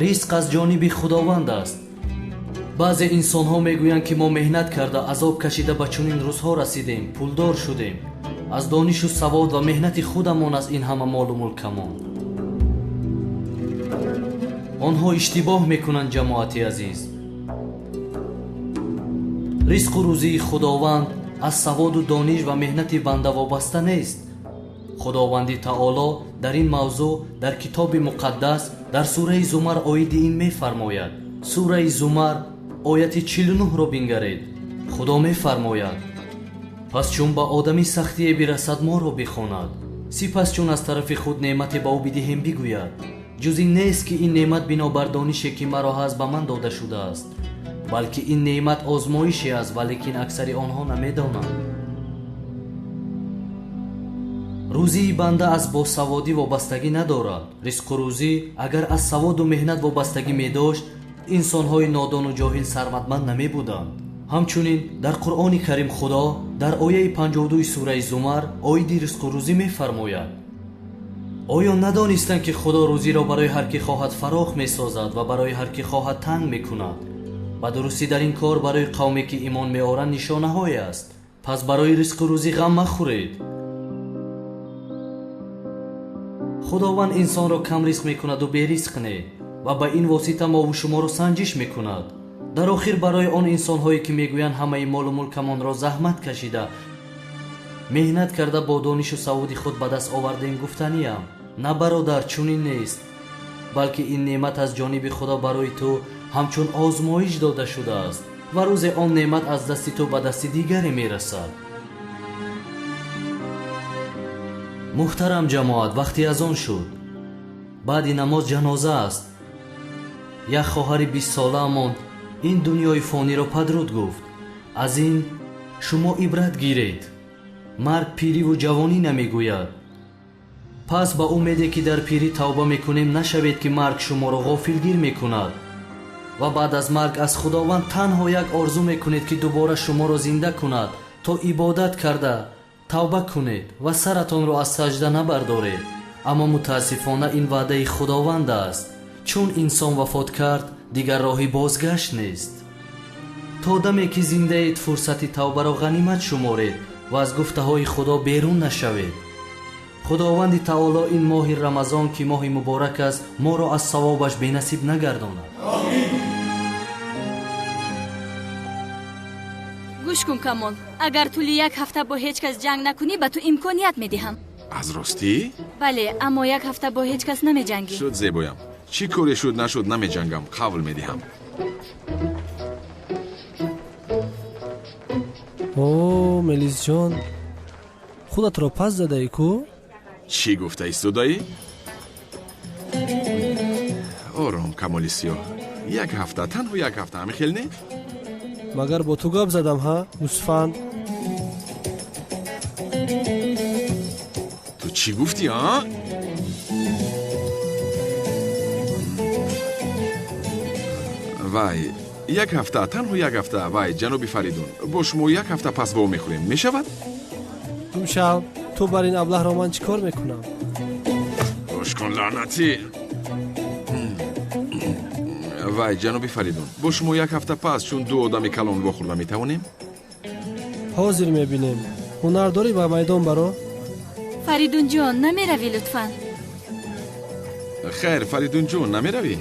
Ризқ аз ҷониби Худованд аст. Баъзе инсонҳо мегӯянд, ки мо меҳнат карда, азоб кашида ба чунин рӯзҳо расидем, пулдор шудем. Аз донишу савод ва меҳнати худамон аз ин ҳама молу мулкамон. Онҳо иштибоҳ мекунанд, ҷамоати азиз. Ризқу рӯзии Худованд аз саводу дониш ва меҳнати банда вобаста нест. Худованди Таоло дар ин мавзӯъ дар Китоби Муқаддас дар сураи Зумар оиди ин мефармояд. Сураи Зумар ояти 49-ро бингаред. Худо мефармояд: пас чун ба одамӣ сахтие бирасад, моро бихонад. Сипас чун аз тарафи худ неъмате ба ӯ бидиҳем, бигӯяд: ҷуз ин нест, ки ин неъмат бинобар донише, ки маро ҳаст, ба ман дода шудааст, балки ин неъмат озмоише аст, валекин аксари онҳо намедонанд. Рӯзии банда аз босаводӣ вобастагӣ надорад. Ризқу рӯзӣ агар аз саводу меҳнат вобастагӣ медошт, инсонҳои нодону ҷоҳил сарватманд намебуданд. Ҳамчунин дар Қуръони Карим Худо дар ояи 52 сураи Зумар оиди ризқу рӯзӣ мефармояд: оё надонистанд, ки Худо рӯзиро барои ҳар ки хоҳад фарох месозад ва барои ҳар ки хоҳад танг мекунад? Ба дурустӣ дар ин кор барои қавме, ки имон меоранд, нишонаҳое аст. Пас барои ризқу рӯзӣ ғам махӯред. Худованд инсонро камризқ мекунаду беризқ не, ва ба ин восита мову шуморо санҷиш мекунад. Дар охир барои он инсонҳое, ки мегӯянд ҳамаи молу мулкамонро заҳмат кашида, меҳнат карда бо донишу саводи худ ба даст овардем, гуфтаниям: на бародар, чунин нест, балки ин неъмат аз ҷониби Худо барои ту ҳамчун озмоиш дода шудааст ва рӯзе он неъмат аз дасти ту ба дасти дигаре мерасад. Муҳтарам ҷамоат, вақти азон шуд. Баъди намоз ҷаноза аст. Як хоҳари 20-солаамон ин дунёи фониро падруд гуфт. Аз ин шумо ибрат гиред. Марг пириву ҷавонӣ намегӯяд. Пас ба умеде, ки дар пирӣ тавба мекунем, нашавед, ки марг шуморо ғофилгир мекунад ва баъд аз марг аз Худованд танҳо як орзу мекунед, ки дубора шуморо зинда кунад, то ибодат карда тавба кунед ва саратонро аз саҷда набардоред. Аммо мутаассифона ин ваъдаи Худованд аст. Чун инсон вафот кард, дигар роҳи бозгашт нест. То даме ки зиндаед, фурсати тавбаро ғанимат шуморед ва аз гуфтаҳои Худо берун нашавед. Худованди Таоло ин моҳи Рамазон, ки моҳи муборак аст, моро аз савобаш бенасиб нагардонад. Гӯш кун, Камол, агар тӯли як ҳафта бо ҳеҷ кас ҷанг накунӣ, ба ту имконият медиҳам. Аз ростӣ? Бале, аммо як ҳафта бо ҳеҷ кас намеҷангӣ. Шуд, зебоям. Чӣ коре шуд нашуд, намеҷангам, қавл медиҳам. О, Мелисҷон, худатро пас задаӣ ку? Чӣ гуфта истодаӣ? Ором, Камоли Сиёҳ, як ҳафта, танҳо як ҳафта, ҳамин хел не? Магар бо ту гап задам, ҳа, гӯсфанд? Ту чӣ гуфтӣ, а? Вай, як ҳафта, танҳо як ҳафта. Вай, ҷаноби Фаридун, бо шумо як ҳафта пас во мехӯрем, мешавад? Гумшав, ту бар ин аблаҳро ман чӣ кор мекунам? Гӯш кун, лаънатӣ. Вай, ҷаноби Фаридун, бо шумо як ҳафта пас чун ду одами калон вохӯрда метавонем? Ҳозир мебинем. Ҳунар дорӣ, ба майдон баро? Фаридунҷон, намеравӣ лутфан? Хайр, Фаридунҷон, намеравӣ?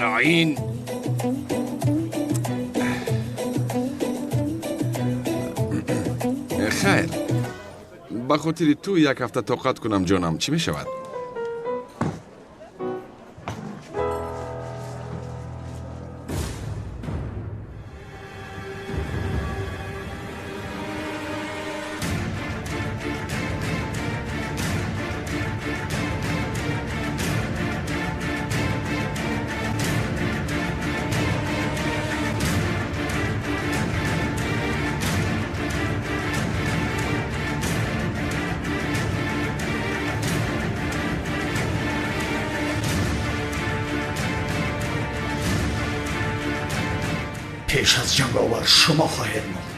Лаин! Хайр, ба хотири ту як ҳафта тоқат кунам, ҷонам, чӣ мешавад? Пеш аз ҷанговар шумо хоҳед монд.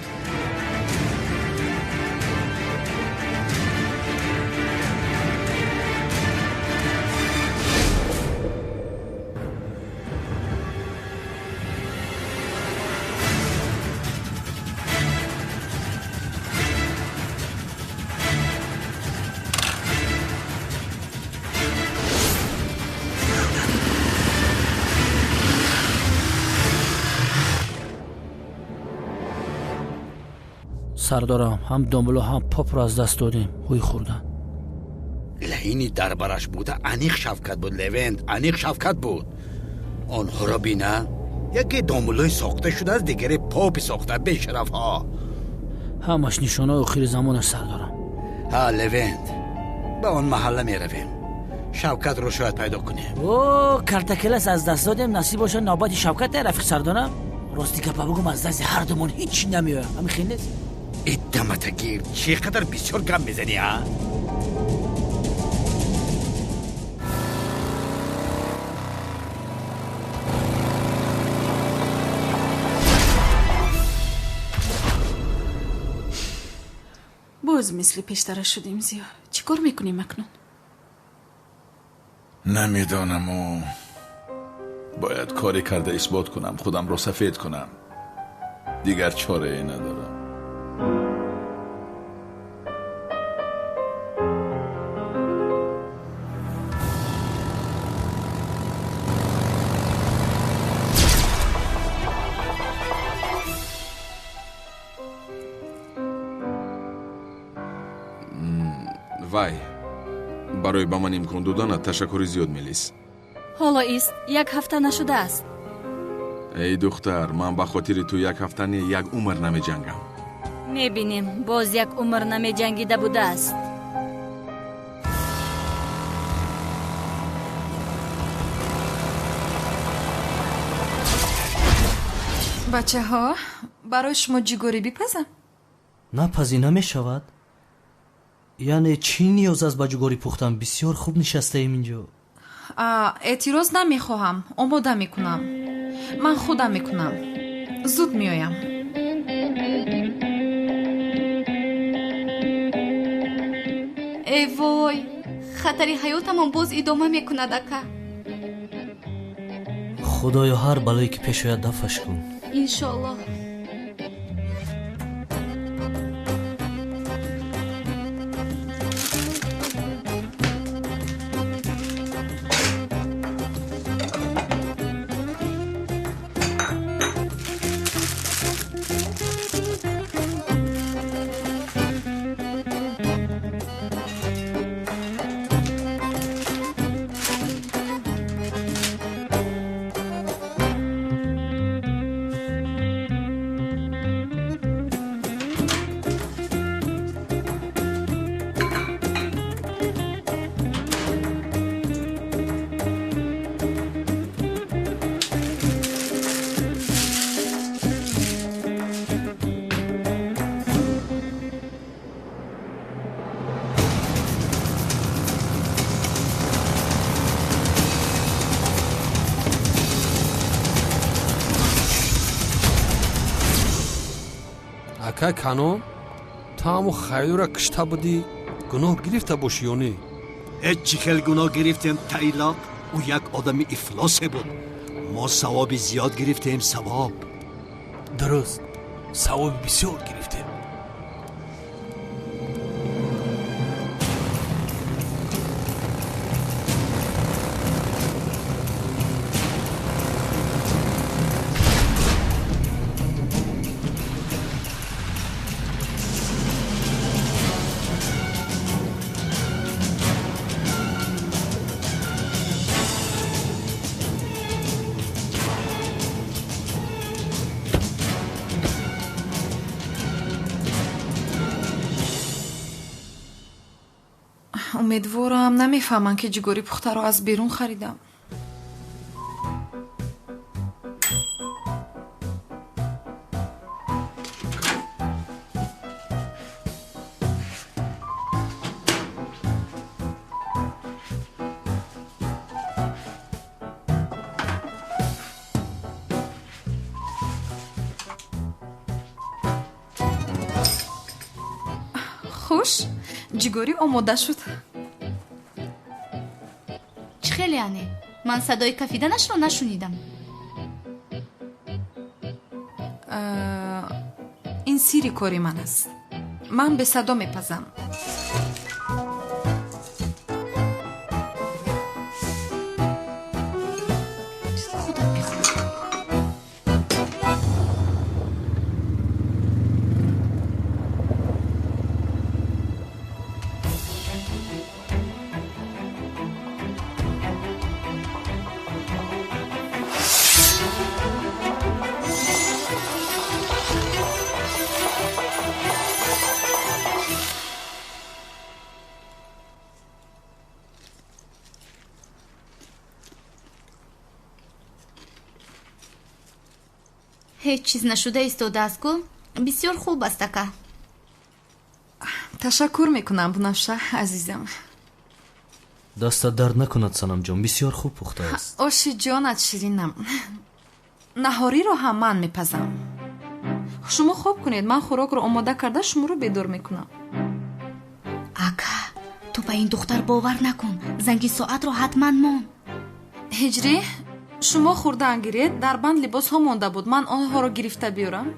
Сардорам, ҳам домбуло, ҳам попро аз даст додем, ҳуй хӯрдан. Лаини дар бараш буда аниқ Шавкат буд, Левент, аниқ Шавкат буд. Онҳоро бина, яке домбулои сохта шудааст, дигаре попи сохта, бешарафҳо. Ҳамаш нишонаи охири замонаш, сардорам. Ҳа, Левент, ба он маҳалла меравем, Шавкатро шояд пайдо кунем. О, картакелас аз даст додем, насиб бошад навбати Шавкат, рафиқ сардорам. Рости гапа бугум, аз дасти ҳар думон ҳеҷ намеояд. Ҳамин хел нест? Иддаматагир, чӣ қадар бисёр гап мезанӣ, а? Боз мисли пештара шудем, Зиё. Чӣ кор мекунем акнун? Намедонаму. Бояд коре карда исбот кунам, худамро сафед кунам. Дигар чорае надорам. Вай, барои ба ман имкон доданат ташаккури зиёд, Мелис. Ҳоло ист, як ҳафта нашудааст. Эй духтар, ман ба хотири ту як ҳафта не, як умр намеҷангам. Мебинем, боз як умр намеҷангида будааст. Бачаҳо, барои шумо ҷигорӣ бипазам? Напазӣ намешавад. Яъне чӣ ниёз аст ба ҷугорӣ пухтан? Бисёр хуб нишастаем инҷо. Эътироз намехоҳам, омода мекунам. Ман худам мекунам. Зуд меоям. Э вой, хатари ҳаётамон боз идома мекунад, ака. Худоё, ҳар балое ки пеш ояд, дафъаш кун. Иншоаллоҳ. Акай Канон, ту ҳаму Хаёлиро кишта будӣ, гуноҳ гирифта бошӣ ё не? Ҳеҷ чӣ хел гуноҳ гирифтем, Тайлоқ. Ӯ як одами ифлосе буд. Мо савоби зиёд гирифтем, савоб. Дуруст, савоби бисёр гирифтем. Умедворам намефаҳманд, ки ҷигори пухтаро аз берун харидам. Хуш, ҷигорӣ омода шуд. Чӣ хеле ане? Ман садои кафиданашро нашунидам. Ин сирри кори ман аст. Ман бесадо мепазам. Худат бихӯр. Ҳеҷ чиз нашуда истодааст ку? Бисёр хуб аст, ака. Ташаккур мекунам, Бунафша азизам. Дастат дард накунад, Санамҷон, бисёр хуб пухтааст. Оши ҷонат ширинам. Наҳориро ҳам ман мепазам. Шумо хоб кунед, ман хӯрокро омода карда шуморо бедор мекунам. Ака, ту ба ин духтар бовар накун. Занги соатро ҳатман мон. Ҳиҷрӣ, шумо хӯрдаан гиред, дар банд либосҳо монда буд, ман онҳоро гирифта биёрам.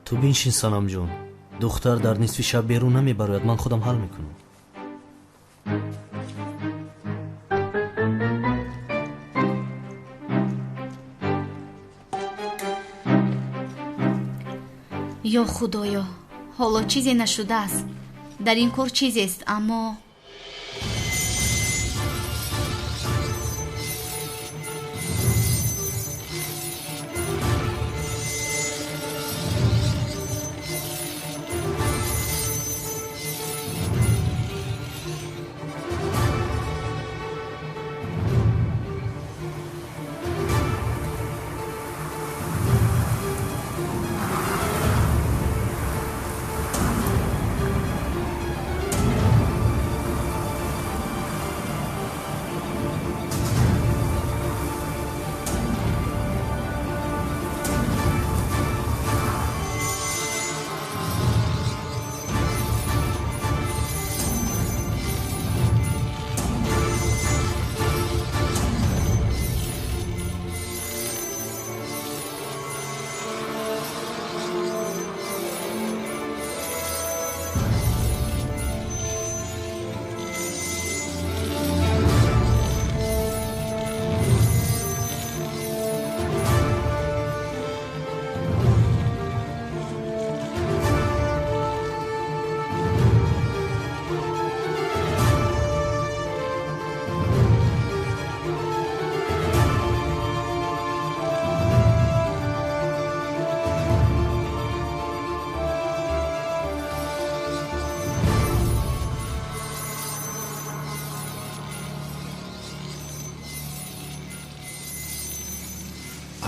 Ту биншин, Санамҷон. Духтар дар нисфи шаб берун намебарояд, ман худам ҳал мекунам. Ё Худоё, ҳоло чизе нашудааст. Дар ин кор чизест, аммо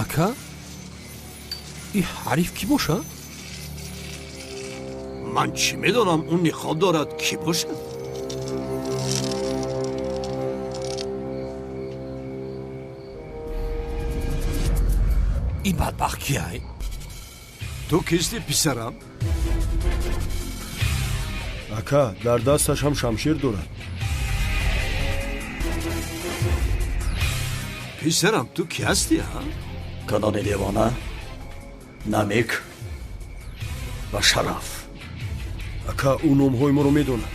Ака, и ҳариф кӣ бошад? Ман чӣ медонам, ӯ ниқоб дорад, кӣ бошад? Ин бадбахт кияй? Ту кисти, писарам? Ака, дар дасташ ҳам шамшер дорад. Писарам, ту кӣ ҳастӣ, ҳа? Канони девона, намек ва шараф. Ака, ӯ номҳои моро медонад.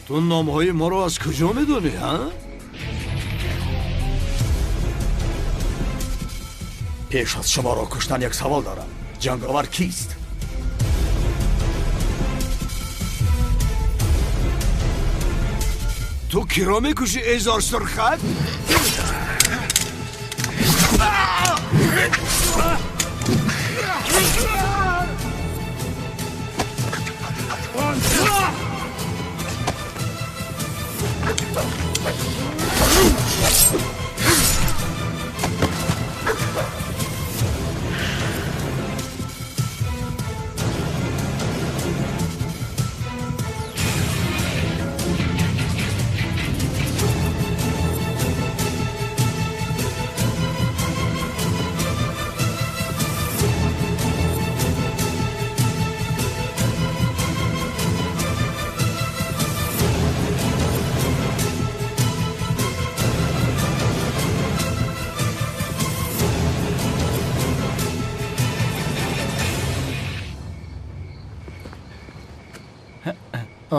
Ту номҳои моро аз куҷо медонӣ, ҳа? Пеш аз шуморо куштан як савол дорам. Ҷанговар кист? Ту киро мекушӣ, эзор сурхак?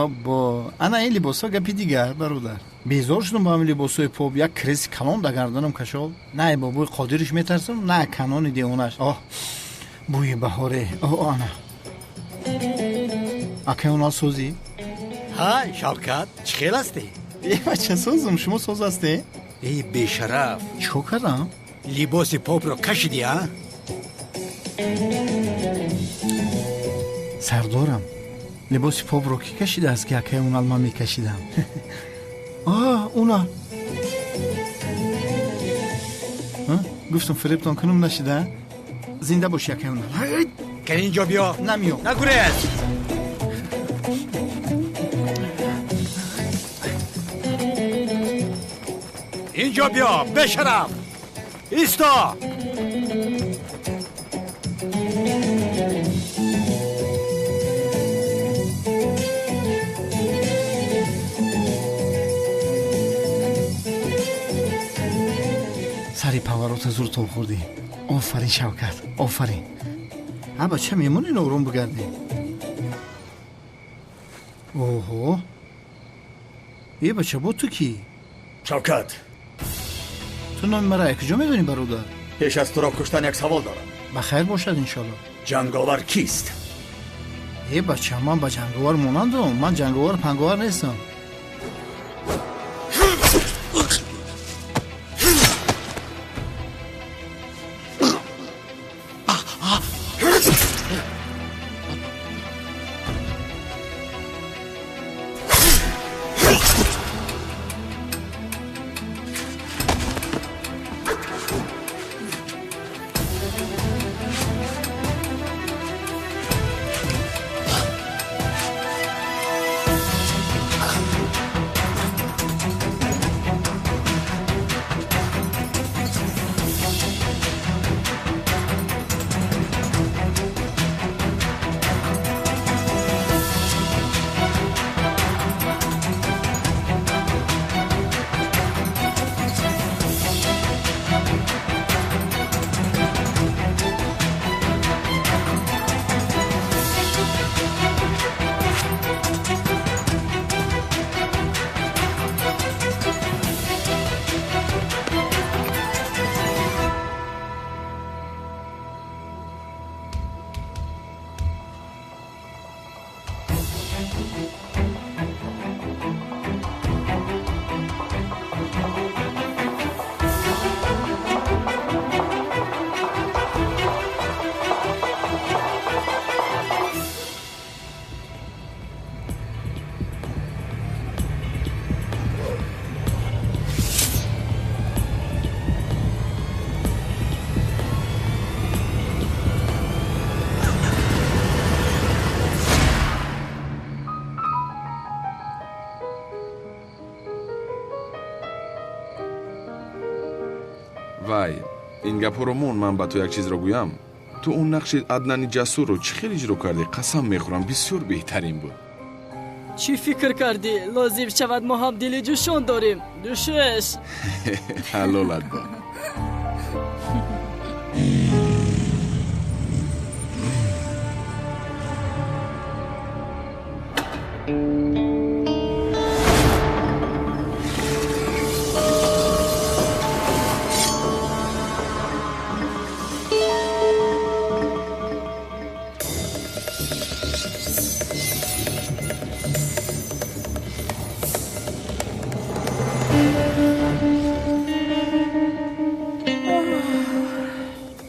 Аббо, ана ин либосҳо гапи дигар, бародар. Безор шудам бо ҳамин либосҳои поп, як креси калон дар гарданам кашол. На ай бобои Қодириш метарсам, на канони девонаш. Оҳ, бӯи баҳоре. Оҳ, ана. Акай онал созӣ? Ҳа, Шавкат, чӣ хел ҳастӣ? Э, бача, созам, шумо соз ҳастӣ? Эй, бешараф. Чӣ кор кардам? Либоси попро кашидӣ, а? Сардорам, либоси попро кӣ кашидааст, ки акай унал ман мекашидам? А, уна. Гуфтам фиребтон кунам, нашида? Зинда боши, акай унал. Кани инҷо биё. Намиём. Нагурез. Инҷо биё, бешараф. Исто. Сари поворота зур тоб хӯрдӣ. Офарин, Шавкат, офарин. А бача, мемонӣ ором бигардем? Оҳо, е бача, бо ту кӣ? Шавкат, ту номи мара аз куҷо медонӣ, бародар? Пеш аз туро куштан як савол дорам. Ба хайр бошад, иншолло. Ҷанговар кист? Е бача, ман ба ҷанговар монандам, ман ҷанговар панговар нестам. Вай, ин гапҳоро мон, ман ба ту як чизро гӯям. Ту он нақши Аднани Ҷасурро чӣ хел иҷро кардӣ? Қасам мехӯрам, бисёр беҳтарин буд. Чӣ фикр кардӣ? Лозим шавад мо ҳам дили ҷӯшон дорем. Дӯшеш. Ҳалолат бод.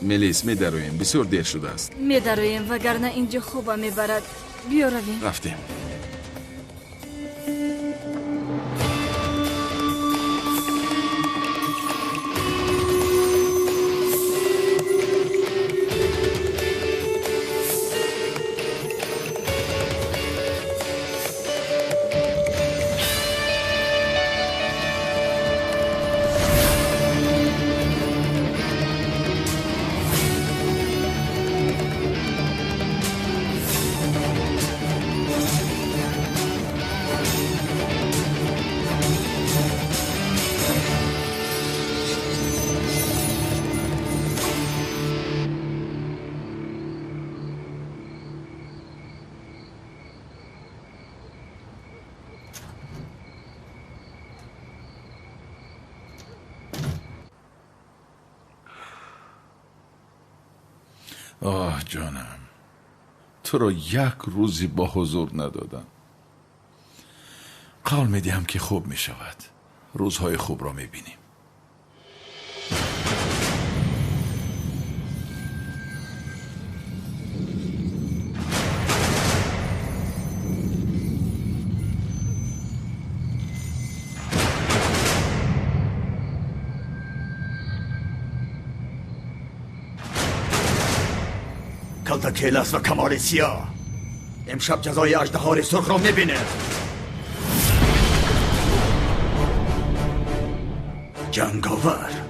Мелис, медароем, бисёр дер шудааст. Медароем, вагарна инҷо хоба мебарад. Биё равем. Рафтем. Оҳ ҷонам, туро як рӯзе бо ҳузур надодам. Қавл медиҳам, ки хуб мешавад. Рӯзҳои хубро мебинем. Калта Келас ва Камоли Сиёҳ имшаб ҷазои аждаҳори сурхро мебинед. Ҷанговар.